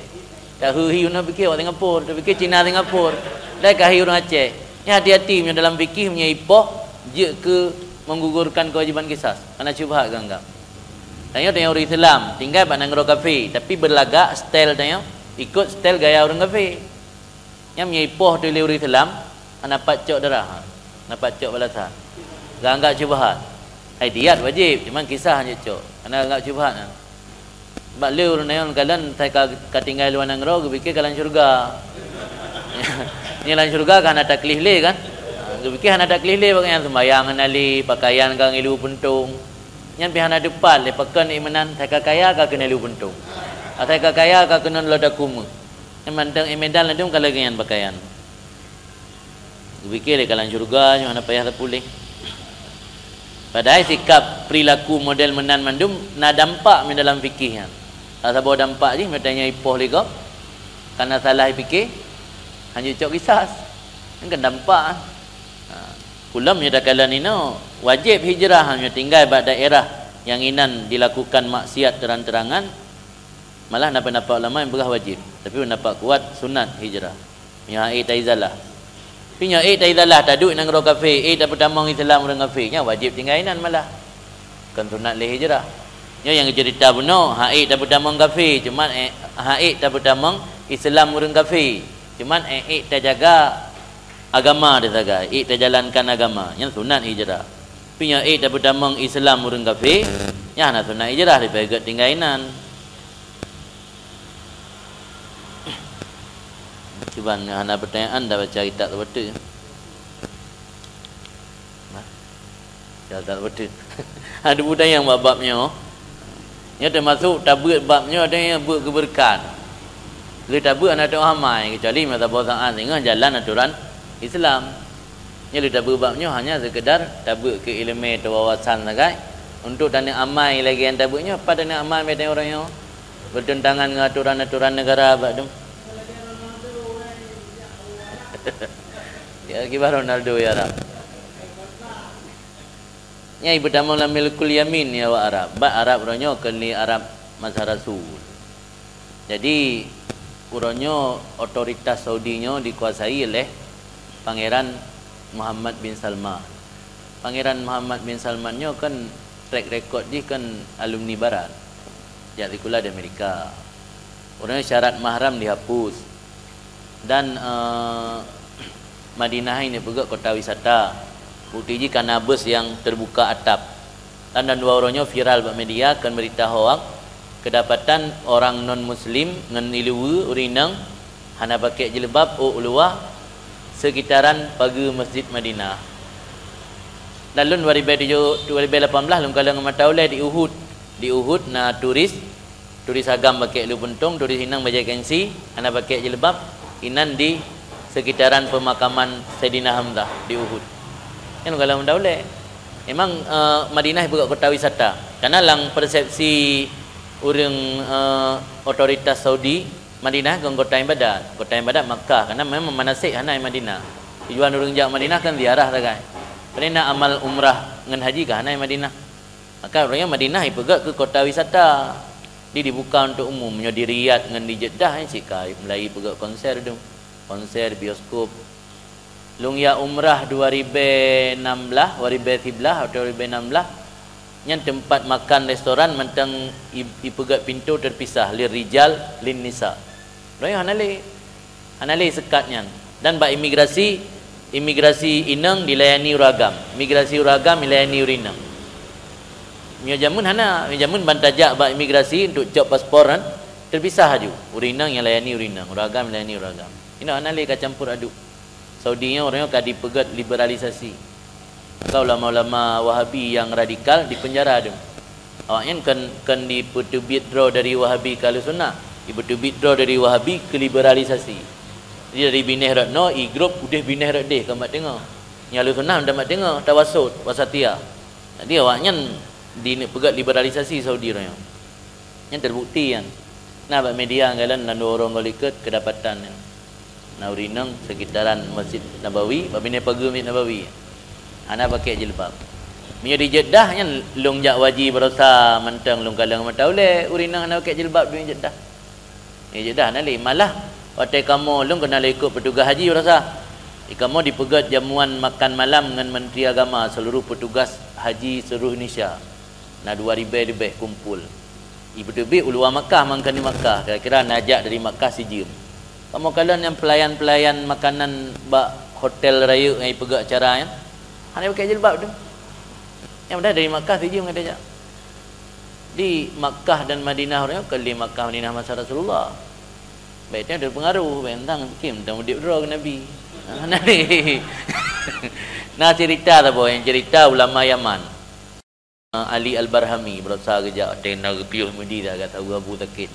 Taheu hi unoe pike awak Singapura, tapike Cina Singapura. Dai ka hi ureuëng Aceh. Nyan hati-hati meunyoe dalam fikih meunyoe ipoh jeuet keu menggugurkan kewajiban kisas. Karena syubhat geuanggap. Tanyoe, tanyoe ureuëng Islam, tinggai bak nanggroe kafé, tapi beulagak style tanyoe ikot style gaya ureuëng kafé. Nyan meunyoe ipoh teuh lé ureuëng Islam, hana pat cok darah, hana pat cok balasan. Geuanggap syubhat. Hai diat wajéb, cuman kisah han jeuet cok. Hana geuanggap syubhat nyan. Bak le ureuëng nyan kalon, sai ka, ka tinggai luwa nanggroe, geupike ka lam syeuruga. Nyan lam syeuruga ka hana taklih lé kan? Ha, geupike hana taklih lé, bak nyan seumbahyang hana lé, pakaian ka ngilu puntong. Nyan pih hana teupat lé, pakon ié meunan, sai ka kaya ka keuneuk ilu puntong. Asai ka kaya ka keuneuk lota kume. Nyan mantong ié Medan ladum ka lagée nyan pakaian. Geupike lé ka lam syeuruga nyoe hana payah tapuléh. Padahai sikap perilaku model meunan mandum na dampak meudalam fikih nyan. Saboh dampak jih meutanyoe ipoh lé gob, kana salah ipike, han jeuet cok kisas. Nyan kan dampak. Ha. Kulom nyoe takalon inoe, wajéb hijrah nyoe tinggai bak daerah nyang inan dilakukan maksiat terang-terangan, malah na peundapat ulama nyang peugah wajéb, tapi peundapat kuat sunat hijrah. Nyoe ék taizalah. Tapi nyoe ék taizalah, taduek nanggroe kafé, ék tapeutamong Islam ureuëng kafé, nyan wajéb tinggai inan malah. Kon sunat lé hijrah. Nyoe nyang geuceurita bunoe, han ék tapeutamong kafé, cuman ék, han ék tapeutamong Islam ureuëng kafé, cuman ék, ék tajaga agama teuh sagai, ék tajalankan agama, nyan sunat hijrah. Tapi nyoe ék tapeutamong Islam ureuëng kafé, nyan hana sunat hijrah, leubeh gét tinggai inan. Cuba hana pertanyaan dah baca kitab tu betul. Nah. Siasat beutôi. Ada budaya nyang bab-bab nyoe. Nyoe teumasok tabeuet bab nyoe, ada nyang beuet keubeureukat. Lé tabeuet hana teuamai, kecuali masa boh saát singoh jalan aturan Islam. Nyoe lé tabeuet bab nyoe hanya sekedar tabeuet keu ileumé teuwawasan sagai. Untuk taneuk amai lagée nyang tabeuet nyoe, pat taneuk amai bak ureuëng nyoe. Bertentangan ngon aturan-aturan negara bak tu. Ya, kiban Ronaldo ya Arab. Nyai beutamong lam milkul yamin ya awak Arab. Bak Arab uroe nyoe keu lé Arab masa Rasul. Jadi, uroe nyoe otoritas Saudi nyoe dikuasai oleh Pangeran Muhammad bin Salman. Pangeran Muhammad bin Salman nyoe kan track record jih kan alumni barat. Jak sikula di Amerika. Uroe nyoe syarat mahram dihapus. Dan, eh, Madinah ini peugah kota wisata. Bukti jih kana bus yang terbuka atap. Dan, dan dua uroe nyoe viral bak media kan berita hoax, kedapatan orang non muslim ngon ileue ureuëng inong hana pakai jilbab ôk luwa sekitaran pageue Masjid Madinah. Dan lôn dua ribèe tujoh, dua ribèe lapan blah lôn kalon ngon mata ulèe di Uhud. Di Uhud na turis Turis agam pakai lu puntong, turis inong bajèe gengsi, hana pakai jilbab, inan di sekitaran pemakaman Saidina Hamzah di Uhud. Nyan kalau meudaulée. Memang, eh, Madinah ipeugah kota wisata. Karena lam persepsi ureuëng, eh, otoritas Saudi, Madinah kon kota ibadat. Kota ibadat Makkah, karena memang manasik hana i Madinah. Tujuan ureuëng jak Madinah kan ziarah sagai. Karena amal umrah ngon haji ka hana i Madinah. Maka ureuëng Madinah ipeugah keu kota wisata. Di dibuka untuk umum, meunyoe di Riyadh ngon di Jeddah, eh, cit ka mulai peugah konser tu. Konser, bioskop. Lôn jak umrah dua ribèe nam blah, dua ribèe siblah atau dua ribèe nam blah. Nyan teumpat makan restoran mantong i-, ipeugah pintoe terpisah, lir rijal, lin nisa. Droe hana lé. Hana lé sekat nyan. Dan bak imigrasi, imigrasi inong dilayani ureuëng agam. Imigrasi ureuëng agam dilayani ureuëng inong. Meunyoe jameun hana, meunyoe jameun ban tajak bak imigrasi untuk cop paspor kan, terpisah aju. Ureuëng inong nyang layani ureuëng inong, ureuëng agam layani ureuëng agam. Inong hana lé ka campur aduk. Saudi nyoe uroe nyoe ka dipeugah liberalisasi. Maka ulama-ulama Wahabi nyang radikal dipeunjara dum. Awaknyan kon, kon dipeuteubiet droe dari Wahabi keu Ahlussunnah, dipeuteubiet droe dari Wahabi keu liberalisasi. Jadi dari binéh rot noe, i grup udeh binéh rot deh, ka mat teungoh. Nyang lheueh sunah dak mat teungoh, tawasut, wasatiyah. Jadi awaknyan dineuk peugét liberalisasi Saudi roh nyoe. Nyan terbukti nyan. Na bak media galon na dua ureuëng goe likot keudapatan nyan. Na ureuëng inong sekitaran Masjid Nabawi, bak binéh pageue Masjid Nabawi. Hana pakai jilbab. Meunyoe di Jeddah nyan lôn jak haji barosa mantong lôn kalon mata ulée, ureuëng inong hana pakai jilbab di Jeddah. Di Jeddah hana lé. Malah watée kamoe lôn keunan lé ikot petugas haji barosa. Di kamoe dipeugét jamuan makan malam ngon Menteri Agama seluruh petugas haji seluruh Indonesia. Na dua ribée leubeh kumpul. Ibeuteubiet u luwa Makkah, mangkani Makkah, kira-kira na jak dari Makkah sijeuem. Kamoe kalon nyang peulayan-peulayan makanan bak hotel rayeuk nyang ipeugét acara nyan, hana pakai jilbab tu. Nyang padahai dari Makkah sijeuem ka tajak. Di Makkah dan Madinah ureuëng nyoe kon lé Makkah Madinah masa Rasulullah. Baik, nyan teupeungaruh, baik, teuntang mungkin teuntang udeb droe keu Nabi. Nabi. Nah, cerita saboh, nyang cerita ulama Yaman. Ali Al-Barhami, barosa geujak watée na geupiôh Mudi dah gata abu-abu sakét.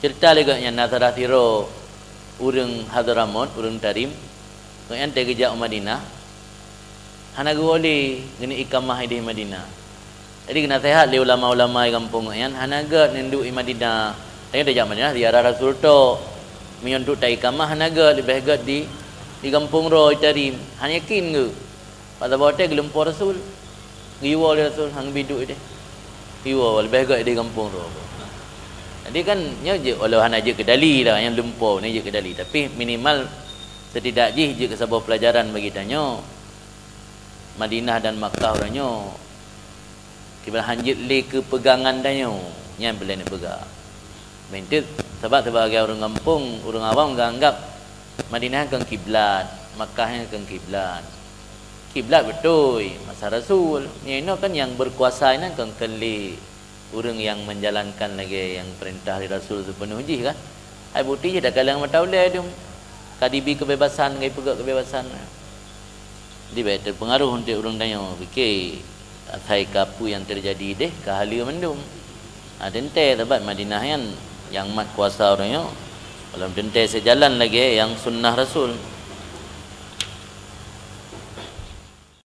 Cerita lé gobnyan na salah sidroe ureuëng Hadramaut, ureuëng Tarim, gobnyan watée geujak u Madinah, hana geuwoe lé geuneuk ikamah ideh Madinah. Jadi geunaseuhat lé ulama-ulama di gampông gobnyan, hana gét neunduek i Madinah. Tanyoe tajak Madinah ziarah Rasul tok. Meunyoe untuk ta ikamah hana gét, leubeh gét di, di gampông droe i Tarim. Hana yakin geuh. Bak saboh watée geulumpoe Rasul. Geuwoe lé Rasul, han geubi duek ideh. Geuwoe leubeh gét ideh gampông droe. Jadi kan nyoe jeuet, walau hana jeuet keu dali dah, nyang lumpoe ni jeuet keu dali, tapi minimal setidak jih jeuet keu saboh pelajaran bagi tanyoe. Madinah dan Makkah uroe nyoe kiban han jeuet lé keu peugangan tanyoe, nyan peureulée neupeugah. Meunteuek sabab sibagai ureuëng gampông, ureuëng awam geuanggab Madinah kon kiblat, Makkah nyan kon kiblat. Kiblat beutôi masa Rasul. Nyan inoe kan nyang beukuasa inan kon, kon lé ureuëng nyang menjalankan lagée nyang peurintah lé Rasul sipeunoh jih kan. Hai bukti jih takalon mata ulée dum ka dibi keubebasan, ka ipeugét keubebasan. Jadi bék teupeungaruh untuk ureuëng tanyoe pike asai keu peue nyang teujadi deh ka haleue mandum. Ha, teuntée sabab Madinah nyan nyang mat kuasa uroe nyoe, lom teuntée sijalan lagée nyang sunnah Rasul.